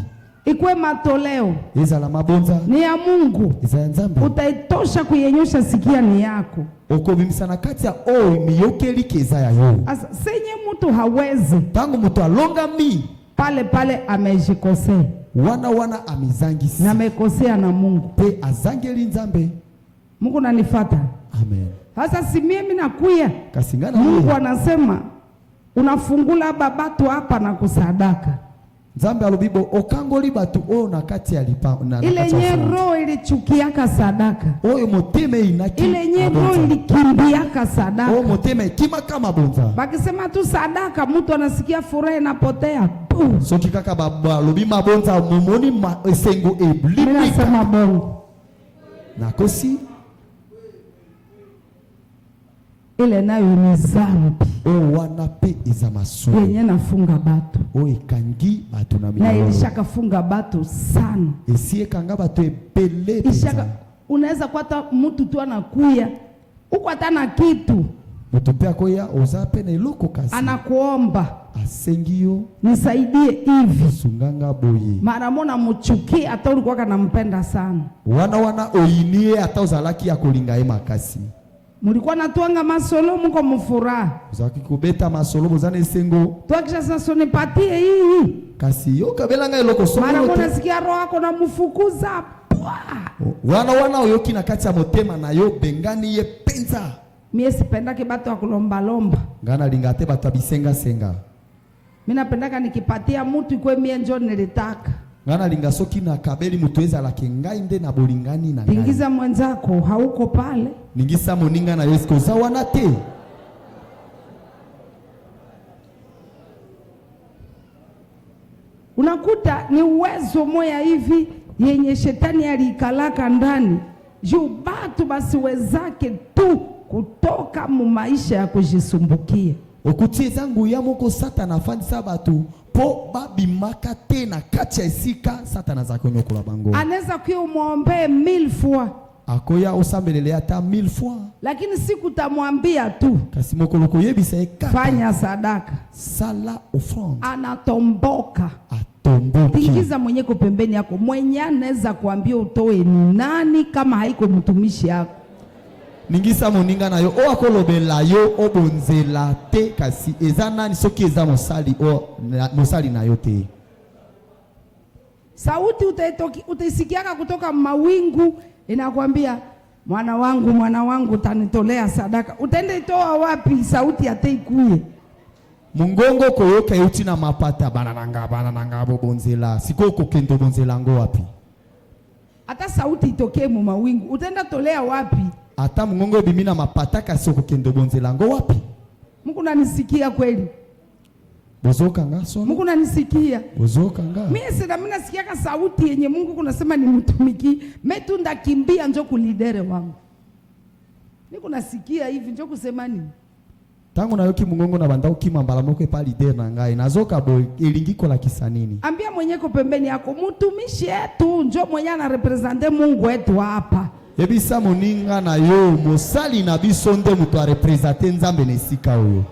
Ikwe matoleo. Ezala mabonza. Ni ya Mungu. Eza ya Nzambe. Utaitosha kuyenyosha sikia ni yako. Okobimisa na kati ya oyo miyokeli ke eza ya yo. Asa senye mtu hawezi. Tango mtu alonga mi. Pale pale amejikosea. Wana wana amizangisi. Na amekosea na Mungu. Pe azangeli Nzambe. Mungu unanifuata. Amen. Sasa si mimi nakuya. Kasi ngana Mungu ye. anasema Unafungula babatu hapa na kusadaka. Nzambe alobi bo okangoli bato oyo na kati ya lipa na Ile kati ya nye offrande. roho ilichukiaka sadaka. Oyo motema einaki Ile nye roho mabonza. ilikimbiaka sadaka. Oyo motema ekimaka mabonza. Bakisema tu sadaka, mtu anasikia furaha inapotea. Puh. Soki kaka balobi mabonza momoni esengo Mimi eblimika. nasema bongo. Nakosi. Ile nayo ni zambi. Oyo wana pe eza masumu. Yenye nafunga bato. Oyo ekangi bato na Na minyororo. ilishakafunga bato sana. Esi ekanga bato ebele mpenza. Ishaka, unaweza kuata mtu tu anakuya uko hata na kitu. Moto mpe akoya oza pe na eloko kasi. Anakuomba Asengi yo nisaidie hivi. Sunganga boye. Mara mona muchukie hata ulikuwa kanampenda sana. Wana wana oyinie hata ozalaki ya kolinga ye makasi. Mulikuwa natwanga masolo muko mufuraha. Ozalaki kobeta masolo boza na esengo. Twakisha sasa nipatie hii. Kasi yo kabelanga eloko songolo Mara te. mona sikia roho yako na mufukuza. Pwa. Wana wana oyoki na kati ya motema na yo bengani ye penza. Mie sipendake bato ya kulomba lomba. Nga nalinga te bato ya bisenga senga. Mimi napendaka nikipatia mtu ikwe mie njo nilitaka. Nga nalinga soki nakabeli moto ezalaki ngai nde na bolingani na ngai. Tingiza mwenzako hauko pale. Ningisa moninga na yo eske oza wana te. Unakuta ni uwezo moya hivi yenye shetani aliikalaka ndani juu batu basiwezake tu kutoka mu maisha ya kujisumbukia. Okuti eza nguya moko Satana afandisa bato po babimaka te na kati ya esika Satana aza konyokola bango. Anaweza kuya umwombee 1000 fois. Akoya osambelele ata 1000 fois. Lakini siku utamwambia tu Kasi mokolo koyebisa ye kaka. Fanya sadaka. Sala offrande. Anatomboka. Atomboki. Tingiza mwenye ko pembeni yako. Mwenye anaweza kuambia utoe ni nani kama haiko mtumishi yako? Ningisa moninga na yo, oyo akolobela yo obonzela te kasi eza nani soki eza mosali o, na, mosali na yo te. Sauti utaisikiaka kutoka mawingu inakwambia mwana wangu, mwana wangu utanitolea sadaka. Utaenda itoa wapi sauti ateikuye? Mungongo koyoka euti na mapata bana nanga bana nanga bobonzela. Sikoyo kokende obonzela ngo wapi? Ata sauti itokee mu mawingu, utaenda tolea wapi? Ata mungongo ebimi na mapata kasi okokende obonzela ngo wapi? Mungu nanisikia kweli? Bozokanga solo? Mungu nanisikia? Bozokanga? Mimi sina, mimi nasikiaka sauti yenye Mungu kunasema nimtumiki. Mimi tu ndakimbia njo kulidere wangu. Niko nasikia hivi njo kusema nini? Tango nayoki mungongo na banda okima mbala moko epa leader na ngai nazoka boye elingi kolakisa nini? Ambia mwenyeko pembeni yako mtumishi yetu njo mwenye anarepresente Mungu wetu hapa. Yebisa moninga na yo mosali na biso nde moto arepresente Nzambe na esika oyo.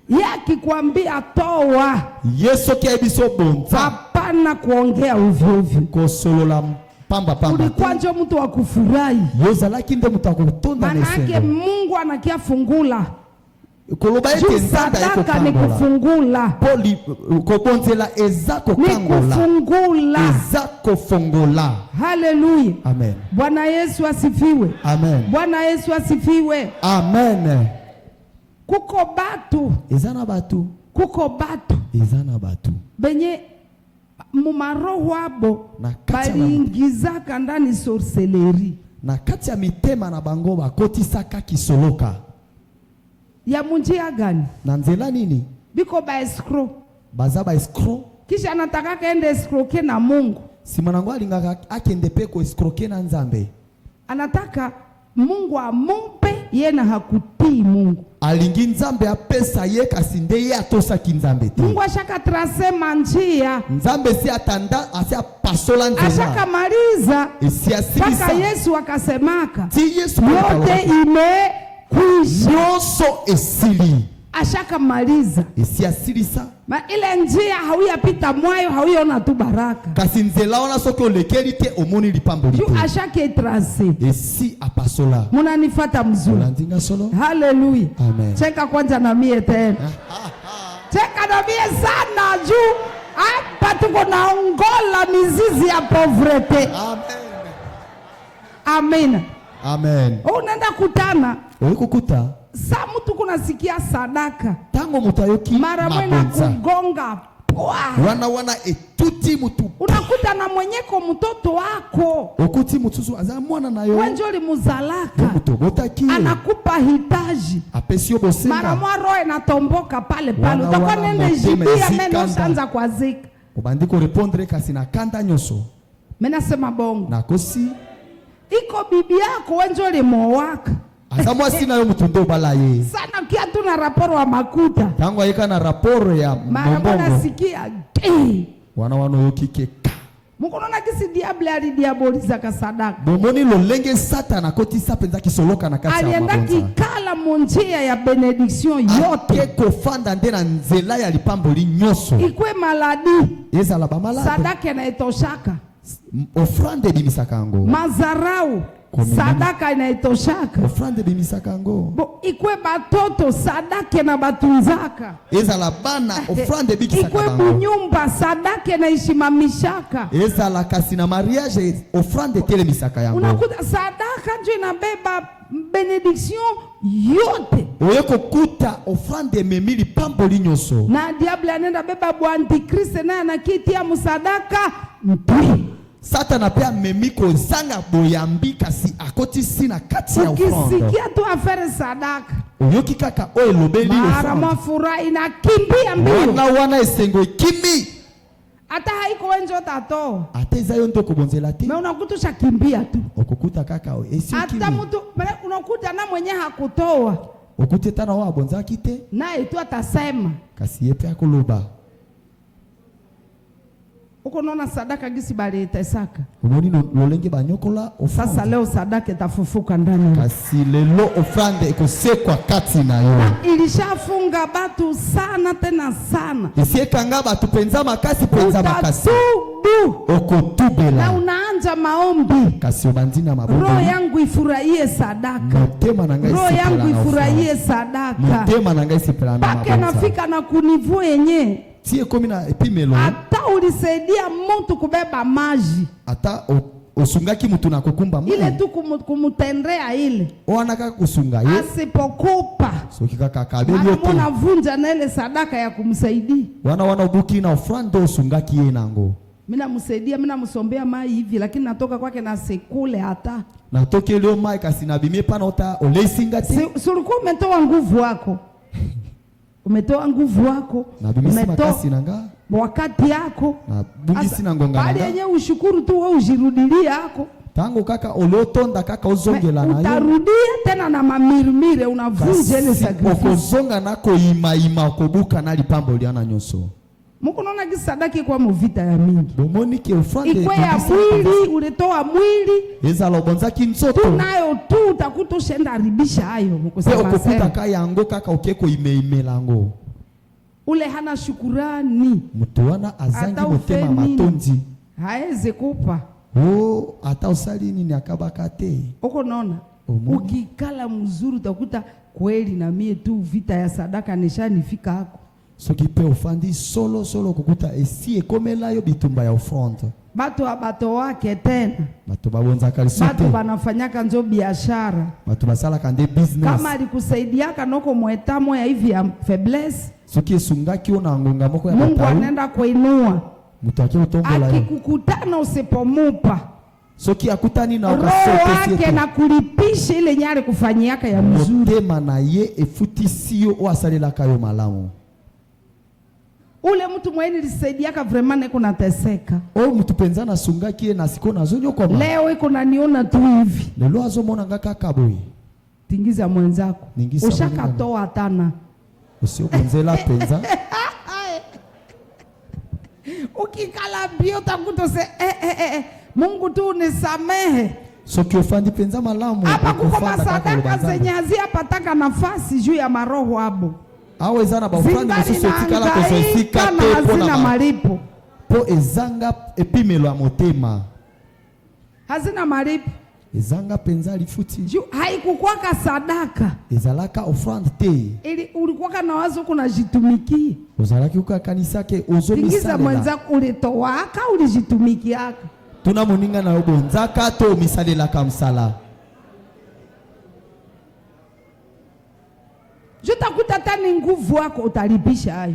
Ye akikwambia toa, Ye soki ayebi so bonza. Hapana kuongea ovyo ovyo. Kosolola pamba pamba. Ulikuwa njo mtu wa kufurahi. Yo ozalaki nde moto akotonda na Manake esengo. Mungu anakia fungula. Koloba ete Juu Nzambe aye sadaka ni kokangola. kufungula. Poli, kobonzela eza Ni kokangola. kufungula. Eza kofongola. Haleluya. Amen. Bwana Yesu asifiwe. Amen. Bwana Yesu asifiwe. Amen. Kuko batu. Eza na batu. Kuko batu. Eza na batu. Benye mu maroho abo Na kati ya baliingizaka ndani sorcellerie. Na kati ya mitema na bango bakotisaka kisoloka. Ya munjia gani? Na nzela nini? Biko ba escroc. Baza ba escroc. Kisha anataka kaende escroquer na Mungu. Sima nango alingaka akende pe ko escroquer na Nzambe. Anataka Mungu amupe ye na hakutii Mungu. Alingi Nzambe apesa ye kasi nde ye atosaki Nzambe te. Mungu ashaka trace manjia. Nzambe si atanda, asi apasola nzela. Ashaka maliza. Esi asilisa. Paka Yesu akasemaka. Ti Yesu Yote akaloba. imekwisha. Nyonso esili. Ashaka maliza. Esi asilisa. Ma ile njia hauyapita mwayo, hauiona tu baraka. Kasi nzela wana soki olekeli te omoni lipamboli Juu te. ashake trace. Esi apasola. Munanifata mzuri. Olandinga solo? Haleluya. Amen. Cheka kwanza na mie tena. Cheka na mie sana juu hapa tuko naongola mizizi ya pauvreté. Amen. Amen. Amen. Unaenda kutana. Oyi kukuta. Sa mtu kunasikia sadaka Ntango moto ayoki mara mwe na mabonza, kugonga pwa, wana wana etuti mutu. Unakuta na mwenyeko mtoto wako, Okuti mosusu aza mwana na yo, we njo limuzalaka, yo moto obotaki ye, anakupa hitaji, apesi yo mara bosenga, mwa roho inatomboka pale pale, Wana utakuwa wana nende motema jibia ezikanda. meno ushaanza kwazika. Obandi korépondre kasi na kanda nyonso. Mimi nasema bongo, Nakosi? Iko bibi yako, we njo limowaka Aza mwasi na yo, moto nde obala ye. Sana kia tu na rapport wa makuta, Ntango ayeka na rapport ya mara mwa mombongo, nasikia "Gee." wana wana oyoki ke ka. Mukunaona kisi diable alidiabolizaka sadaka. Bomoni lolenge Satana akotisa mpenza kisoloka na kati ya Alienda mabonza. kikala munjia ya bénédiction Ake yote. kofanda nde na nzela ya lipamboli nyonso. Ikwe maladie, Ezala bamalade, sadaka inaitoshaka. Offrande ebimisaka yango. Mazarau, sadaka inaitoshaka. Offrande ebimisaka yango. Bo, ikwe batoto, sadaka na batunzaka. Ezala bana, offrande ebikisaka Ikwe bango. bunyumba, sadaka inaishimamishaka. Ezala kasi na mariage, offrande etelemisaka yango. Unakuta sadaka njo inabeba bénédiction yote. Oye kokuta offrande ememi lipamboli nyonso. Na diable anaenda beba bwa antikriste, naye anakitia musadaka mpwi. Satana mpe amemi kozanga boyambi kasi akotisi na kati ya offrande. Ukisikia tu affaire sadaka, Oyoki kaka oyo elobeli mara offrande, mwa furaha inakimbia mbio. wana wana esengo ekimi. Hata haiko wenjo tatoa, Ata eza yo nde okobonzela te, me unakuta ushakimbia tu. okokuta kaka esi Hata okimi. mtu unakuta na mwenye hakutoa, Okuti eta na oyo abonzaki te, naye tu atasema. Kasi ye mpe akoloba. Uko naona sadaka gisi baliitesaka. Omoni lolenge banyokola Sasa offrande. leo sadaka itafufuka ndani yako. Kasi lelo offrande ekosekwa kati na yo. Na ilishafunga batu sana tena sana. Esi ekanga bato mpenza makasi mpenza makasi. Utatubu na Okotubela, unaanza maombi. kasi obandi na Roho mabondeli. yangu ifurahie sadaka, Motema na ngai roho esepela yangu na offrande. ifurahie sadaka, Motema na ngai esepela na mpaka mabonza. nafika na kunivu yenye Ti ekomi na epimelo, hata ulisaidia mtu kubeba maji ata osungaki mutu na kokumba ile mai, tu kumutendea ile, wana kaka kosunga ye, asipokupa soki kaka akabeli yo te, unavunja na ile sadaka ya kumsaidia. Wana wana obuki na offrande osungaki ye nango. Mimi namsaidia, mimi namsombea mai hivi, lakini natoka kwake na sekule hata Natokeli yo mai kasi nabimi epa na ota oleisi nga te. Si ulikuwa umetoa nguvu wako, umetoa nguvu wako, Nabimisi umetoa makasi na nga, wakati yako. Nabungisi na ngonga na Bali nga. yenye ushukuru tu, wewe ujirudilie yako. Ntango kaka oliotonda kaka ozongela na yo, Utarudia tena na mamirimire, unavunja ile kasi sacrifice. okozonga na koyimayima, okobuka na lipamboli wana nyonso. Muko naona kisadaki kwa muvita ya mingi, Bomoni ke offrande ikwe ya ebongisa mwili, ulitoa mwili ezala obonzaki nzoto, tu nayo tu utakuta ushenda haribisha hayo mpe mukusema sema. okokutaka yango kaka oke koyimeimela yango. Ule hana shukurani, Moto wana azangi Ata motema ufe nini. matondi. Haezi kupa. O ata osali nini akabaka te. Uko naona Omoni. ukikala mzuri utakuta kweli na mie tu vita ya sadaka nishanifika hako. Soki mpe ofandi solo solo, okokuta esi ekomela yo bitumba ya offrande. Batu abato wake tena, Bato babonzaka liso batu te. banafanyaka njo biashara. Bato basalaka nde business. Kama alikusaidiaka noko mwetamo ya hivi ya faiblesse, Soki esungaki yo na ngonga moko ya Mungu batau, anaenda kuinua. Moto ake kotombola yo. Akikukutana usipomupa, Soki akutani na roho okasopesi wake ete, na kulipisha ile nyari kufanyiaka ya mzuri. Motema na ye efutisi yo oyo asalelaka yo malamu. Ule mtu mwenye nilisaidiaka vraiment niko nateseka. Oyo motu mpenza nasungaki ye na sikoyo nazonyokoma. Leo iko naniona tu hivi. Lelo azomona nga kaka boye. Tingiza mwenzako. Ningisa. Ushakatoa tana. Osi obonzela mpenza. Ukikala bio utakuta se eh. Mungu tu unisamehe. Soki ofandi mpenza malamu, Hapa kuko okofanda kaka masadaka koloba Nzambe. zenye haziyapataka nafasi juu ya maroho abo. Awa eza na baofrande Zingali mosusu etikala kozwa esika nahangaika te na mpo na hazina malipo. Mpo ezanga epimelo ya motema. Hazina malipo. Ezanga mpenza lifuti. Juu haikukwaka sadaka. Ezalaka offrande te. Ili ulikuwaka na wazo kunajitumikia. Ozalaki kokanisa ke Tingiza ozomisalela. mwenzako, ulitoaka ulijitumikiaka? Tuna moninga na yo, bonzaka to omisalelaka mosala? Jutakuta hata ni nguvu wako utalipisha hayo.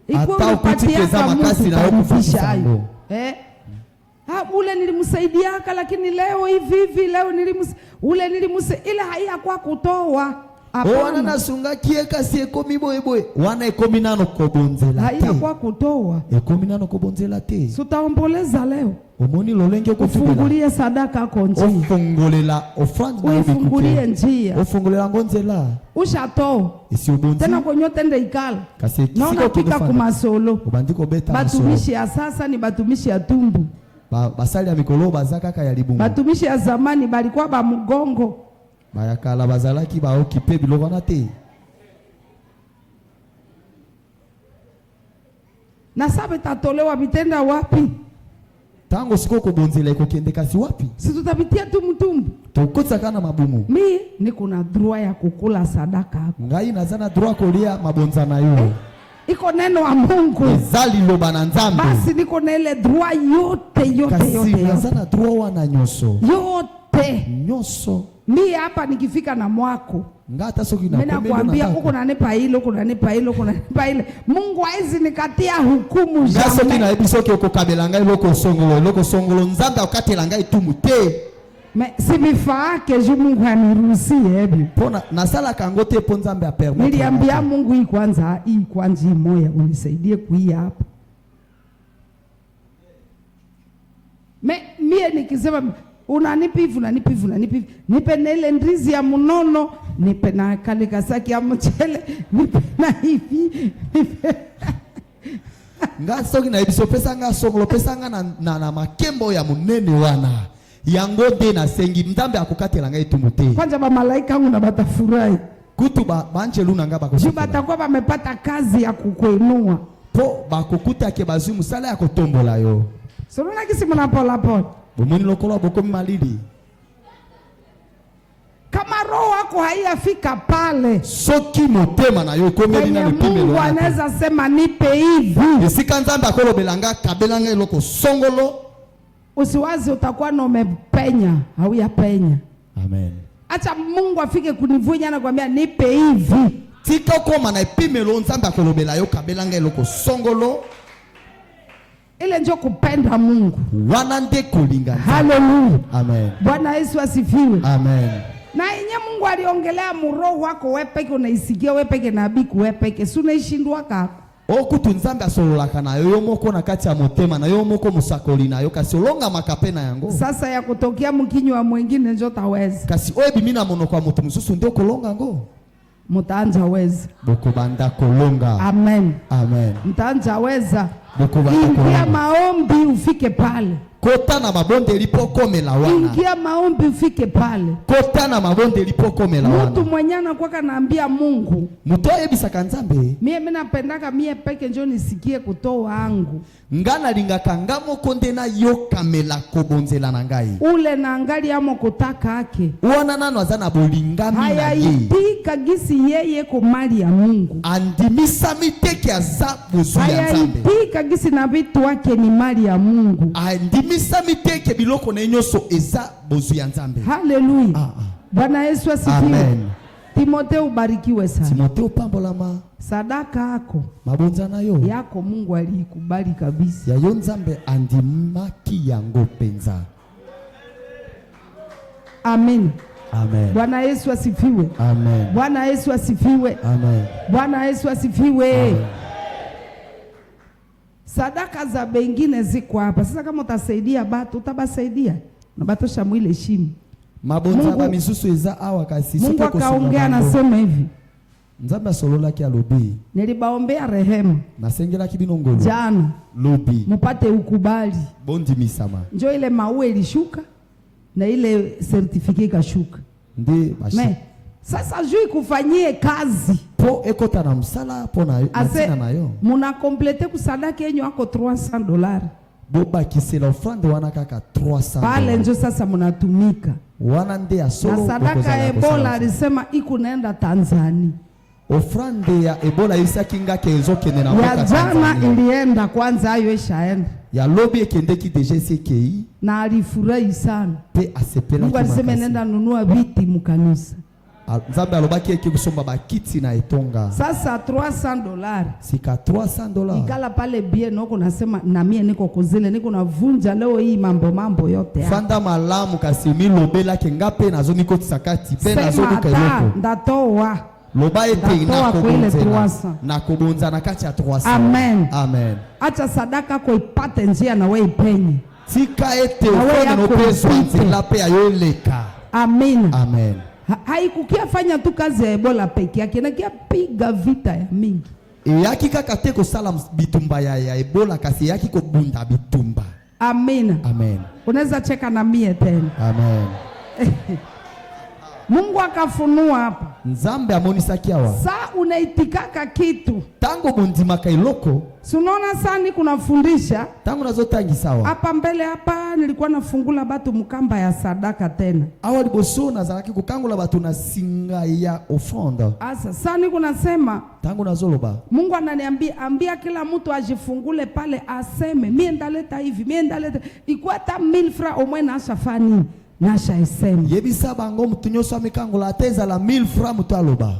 Ikuwa Ata ukuti ulipatiaka peza mtu makasi na utalipisha okufutisa hayo. yango. Ule nilimsaidiaka lakini leo hivi hivi leo ule ila haiyakuwa kutoa. O wana nasungaki ye kasi ekomi boye boye. Wana ekomi nano kobonzela te. Haiyakuwa kutoa. Ekomi nano kobonzela te. Sutaomboleza leo. Omoni lolenge okotubela. Ufungulie sadaka yako njia. Ofungolela offrande na yo bikuke. Uifungulie njia. Ofungolela ngo nzela. Ushatoa. Esi obonzi. Tena kwenye tende ikala. Kasi ekisika Naona okende pika fanda. kumasolo. Obandi kobeta masolo. Batumishi ya sasa ni batumishi ya tumbu. Basali ya mikolo baza kaka ya libungu. Batumishi ya zamani balikuwa ba mugongo. Bayakala bazalaki ba okipe biloko wana te. Na sabe tatolewa bitenda wapi? Tango siko kobonzela ekokende kasi wapi? Si tutapitia tu mtumbu. Tokotaka na mabumu. Mi niko na droit ya kukula sadaka yako. Ngai naza na droit kolia mabonza na yo. Iko neno wa Mungu. Eza liloba na Nzambe. Basi niko na ile droit yote, yote, Kasi yote, yote. naza na droit wana nyonso. Yote. Nyonso. Mi hapa nikifika na mwako. Nga hata soki na Mimi nakwambia komeli uko nanipa ile, uko nanipa ile, uko nanipa ile. Mungu haizi nikatia hukumu Nga soki jamais. nayebi soki okokabela ngai eloko songolo, eloko songolo, Nzambe akokatela ngai etumu te. Mais si bifaake ju Mungu aniruhusie ebyo. Mpona nasalaka yango te mpo Nzambe apermettre. Niliambia Mungu hii kwanza, hii kwanza hii moya unisaidie kuia hapa. Me mie nikisema unanipa hivi, unanipa hivi, unanipa hivi, nipe na ile ndizi ya mnono, nipe na kale kasaki ya mchele, nipe na hivi, nipe. Nga soki nayebi so pesa nga songolo, pesa nga na makembo ya monene wana. Yango nde nasengi Nzambe akokatela ngai etumbu te. Kwanza ba malaika wangu na batafurahi. Kutu banjelu na nga bakosepela. Juu batakuwa bamepata kazi ya kukuinua. Po bakokuta ke bazwi mosala ya kotombola yo. Solo kisi mnapola pola. Bomoni lokola bokomi malili. Kama roho wako haiyafika pale, soki motema na yo ekomeli kwenye nano epimelo Mungu wana te. anaweza sema nipe hivi. Esika Nzambe akolobela nga, kabela nga eloko songolo. Usiwazi utakuwa na umepenya, hauyapenya. Amen. Acha Mungu afike kunivunya na kuambia nipe hivi. Tika okoma na epimelo Nzambe akolobela yo, kabela nga eloko songolo. Ile njo kupenda Mungu. Wana nde kolinga Nzambe. Hallelujah. Amen. Bwana Yesu asifiwe. Amen. Na yenye Mungu aliongelea muroho wako wewe peke unaisikia wewe peke na biku wewe peke, si unaishindwa kako. Okutu Nzambe asololaka na yo, yo moko na kati ya motema na yo moko mosakoli na yo, kasi olongamaka pe na yango. Sasa ya kutokea mkinywa mwingine njo taweza. Kasi oyo ebimi na monoko ya moto mosusu nde okolonga ngo. Mutaanza weza. Bokobanda kolonga. Amen. Amen. Mtaanza weza. Bokobanda Ingia kolonga. maombi ufike pale. Kota na mabondeli po komela wana. Ingia maombi ufike pale. Kota na mabondeli po komela wana. Mtu mwenye anakuwa anaambia Mungu. Mtu ayebisaka Nzambe. Mie mimi napendaka mie peke njo nisikie kutoa wangu. Nga nalingaka nga moko nde nayokamela kobonzela na ngai. Ule na angali amo kutaka ake. Wana nano aza na bolingami na ye. Hayaitika gisi yeye ko mali ya Mungu. Andimisami te ke aza bozwi ya Nzambe. Hayaitika gisi na vitu wake ni mali ya Mungu. Andimisami te ke biloko na ye nyonso eza bozwi ya Nzambe. Haleluya. Bwana Yesu asifiwe. Amen. Timotheo ubarikiwe sana. Timotheo pambolama. Sadaka yako Mabonza na yo. yako Mungu aliikubali kabisa. Ya yo Nzambe andimaki yango penza. Amen. Amen. Bwana Yesu asifiwe. Amen. Bwana Yesu asifiwe. Amen. Bwana Yesu asifiwe. Amen. Sadaka za bengine ziko hapa. Sasa kama utasaidia batu, utabasaidia. Na batosha mwile heshima. Mabonza Mungu ba misusu eza awa kasi Mungu soki okosunga akaongea bango. anasema hivi. Nzambe asololaki alobi. Nilibaombea rehema. Nasengelaki bino ngolu. Jana. Lobi. Mupate ukubali. Bondimisama. Njo ile maue ilishuka na ile certificate ikashuka. Nde bashi. Me, sasa juu ikufanyie kazi. Po ekota na msala po na Ase, na tina na yo. Muna complete kusadaka yenyu ako $300. Bobakisela offrande wana kaka 300 Pale dollars. njo sasa munatumika. Wana nde ya solo Na sadaka bokozala ya kosala Ebola mosala. alisema iku naenda Tanzania. Offrande ya Ebola isaki ngake ezokende na Ya mboka jana Tanzania. ilienda kwanza, ayo ishaenda. Ya lobi ekendeki deja esi ekei. Na alifurahi sana. Pe asepelaki Mungu alisema makasi. nenda nunua viti mukanisa. Nzambe alobaki eke kosomba bakiti na etonga. Sasa $300. Sika $300. Ikala pale bien noko nasema na mie niko kuzile niko navunja leo hii mambo mambo yote hapa. Fanda malamu kasi milobelaki nga mpe nazomikotisa kati mpe Sema nazoluka ata eloko. Ndatoa. Loba ete Ndatoa kwa ile nakobonzela 300. nakobonza na kati ya 300. Amen. Amen. Acha sadaka ko ipate njia na wewe ipenye. Tika ete Na wewe ofrande yako nopeswa ipite. nzela mpe ya yo eleka. Amen. Amen. Haikukia fanya tu kazi ya Ebola peke yake, inakia piga vita ya mingi. Eyaki kaka te kosala bitumba ya Ebola kasi eyaki kobunda bitumba. Amen. Amen. Unaweza cheka na mie tena. Amen. Mungu akafunua hapa. Nzambe amonisaki awa. Sa unaitikaka kitu. Tango bondimaka eloko. Si unaona saa niko nafundisha. Tango nazotangisa awa. Hapa mbele hapa nilikuwa nafungula batu mkamba ya sadaka tena. Awa liboso nazalaki kokangola bato na singa ya offrande. Asa saa niko nasema Tango nazoloba. Mungu ananiambia ambia kila mtu ajifungule pale aseme mie ndaleta hivi, mie ndaleta. Ikuwa hata 1000 francs au moins nasha fani. Nasha isema. Yebisa bango mutu nyonso amikangola ata ezala 1000 francs mutu aloba.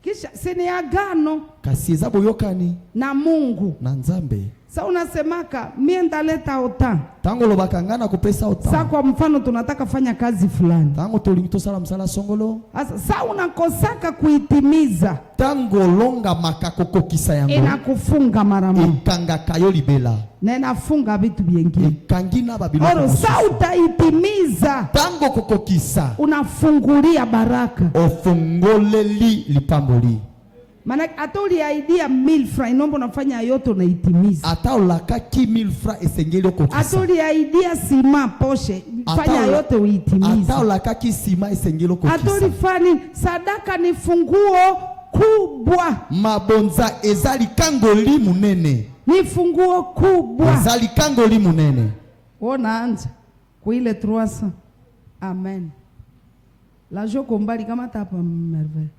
Kisha si ni agano Kasi eza boyokani na Mungu. na Nzambe. Sa unasemaka mie ndaleta autant. Tango olobaka nga nakopesa autant. Sa kwa mfano tunataka fanya kazi fulani. Tango tolingi tosala mosala songolo. Asa, sa unakosaka kuitimiza. Tango olongamaka kokokisa yango. Inakufunga mara moja. Ekangaka yo libela. Na inafunga vitu vingine. Ekangi na babiloko Oro, mosusu. sa utaitimiza. Tango kokokisa. Unafungulia baraka. Ofungoleli lipamboli. Maana hata uliaidia 1000 francs inomba unafanya yote unaitimiza. Ata olakaki 1000 francs esengeli okokisa. Hata uliaidia sima poshe fanya yote uitimize. Ata olakaki sima esengeli okokisa. Hata ulifanya sadaka ni funguo kubwa. Mabonza eza likangoli munene. Ni funguo kubwa. Eza likangoli munene. Ona anza kuile 300. Amen. La joko mbali kama tapa merveille.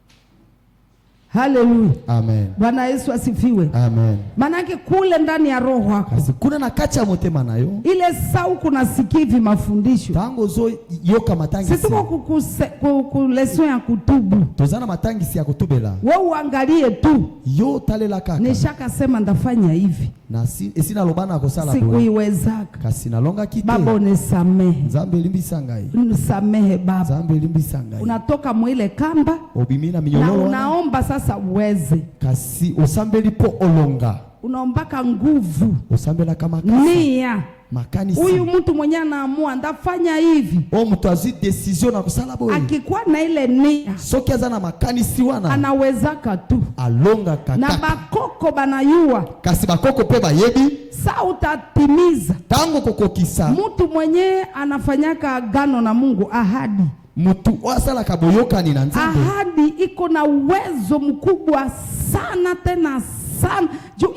Haleluya. Amen. Bwana Yesu asifiwe. Amen. Manake kule ndani ya roho yako. Kasi kuna na kati ya motema na yo. Ile sau kuna sikivi mafundisho. Tango zo yoka matangisi. Sisi tuko ku leson ya kutubu. Tozana matangisi ya kutubela. Wewe uangalie tu. Yo talela kaka. Nishaka sema ndafanya hivi. Na si esina lobana kosala boye. Sikuiwezaka. Kasi nalonga kite. Baba unisamehe. Nzambe elimbisa ngai. Unisamehe baba. Nzambe elimbisa ngai. Unatoka mwile kamba. Obimi na minyololo Na wana. unaomba sasa uweze. Kasi osambeli po olonga. Unaombaka nguvu. Osambela kama kasi. Nia. Makanisi. Huyu mtu mwenye anaamua ndafanya hivi. O mtu azwi decision na kosala boye. Akikuwa na ile nia. Soki aza na makanisi wana. Anawezaka tu. Alonga kaka. Na bakoko banayua. Kasi bakoko pe bayebi. Sa utatimiza. Tango kokokisa. Mtu mwenye anafanyaka agano na Mungu, ahadi. Mtu asalaka boyokani na Nzambe. Ahadi iko na uwezo mkubwa sana tena sana. Juu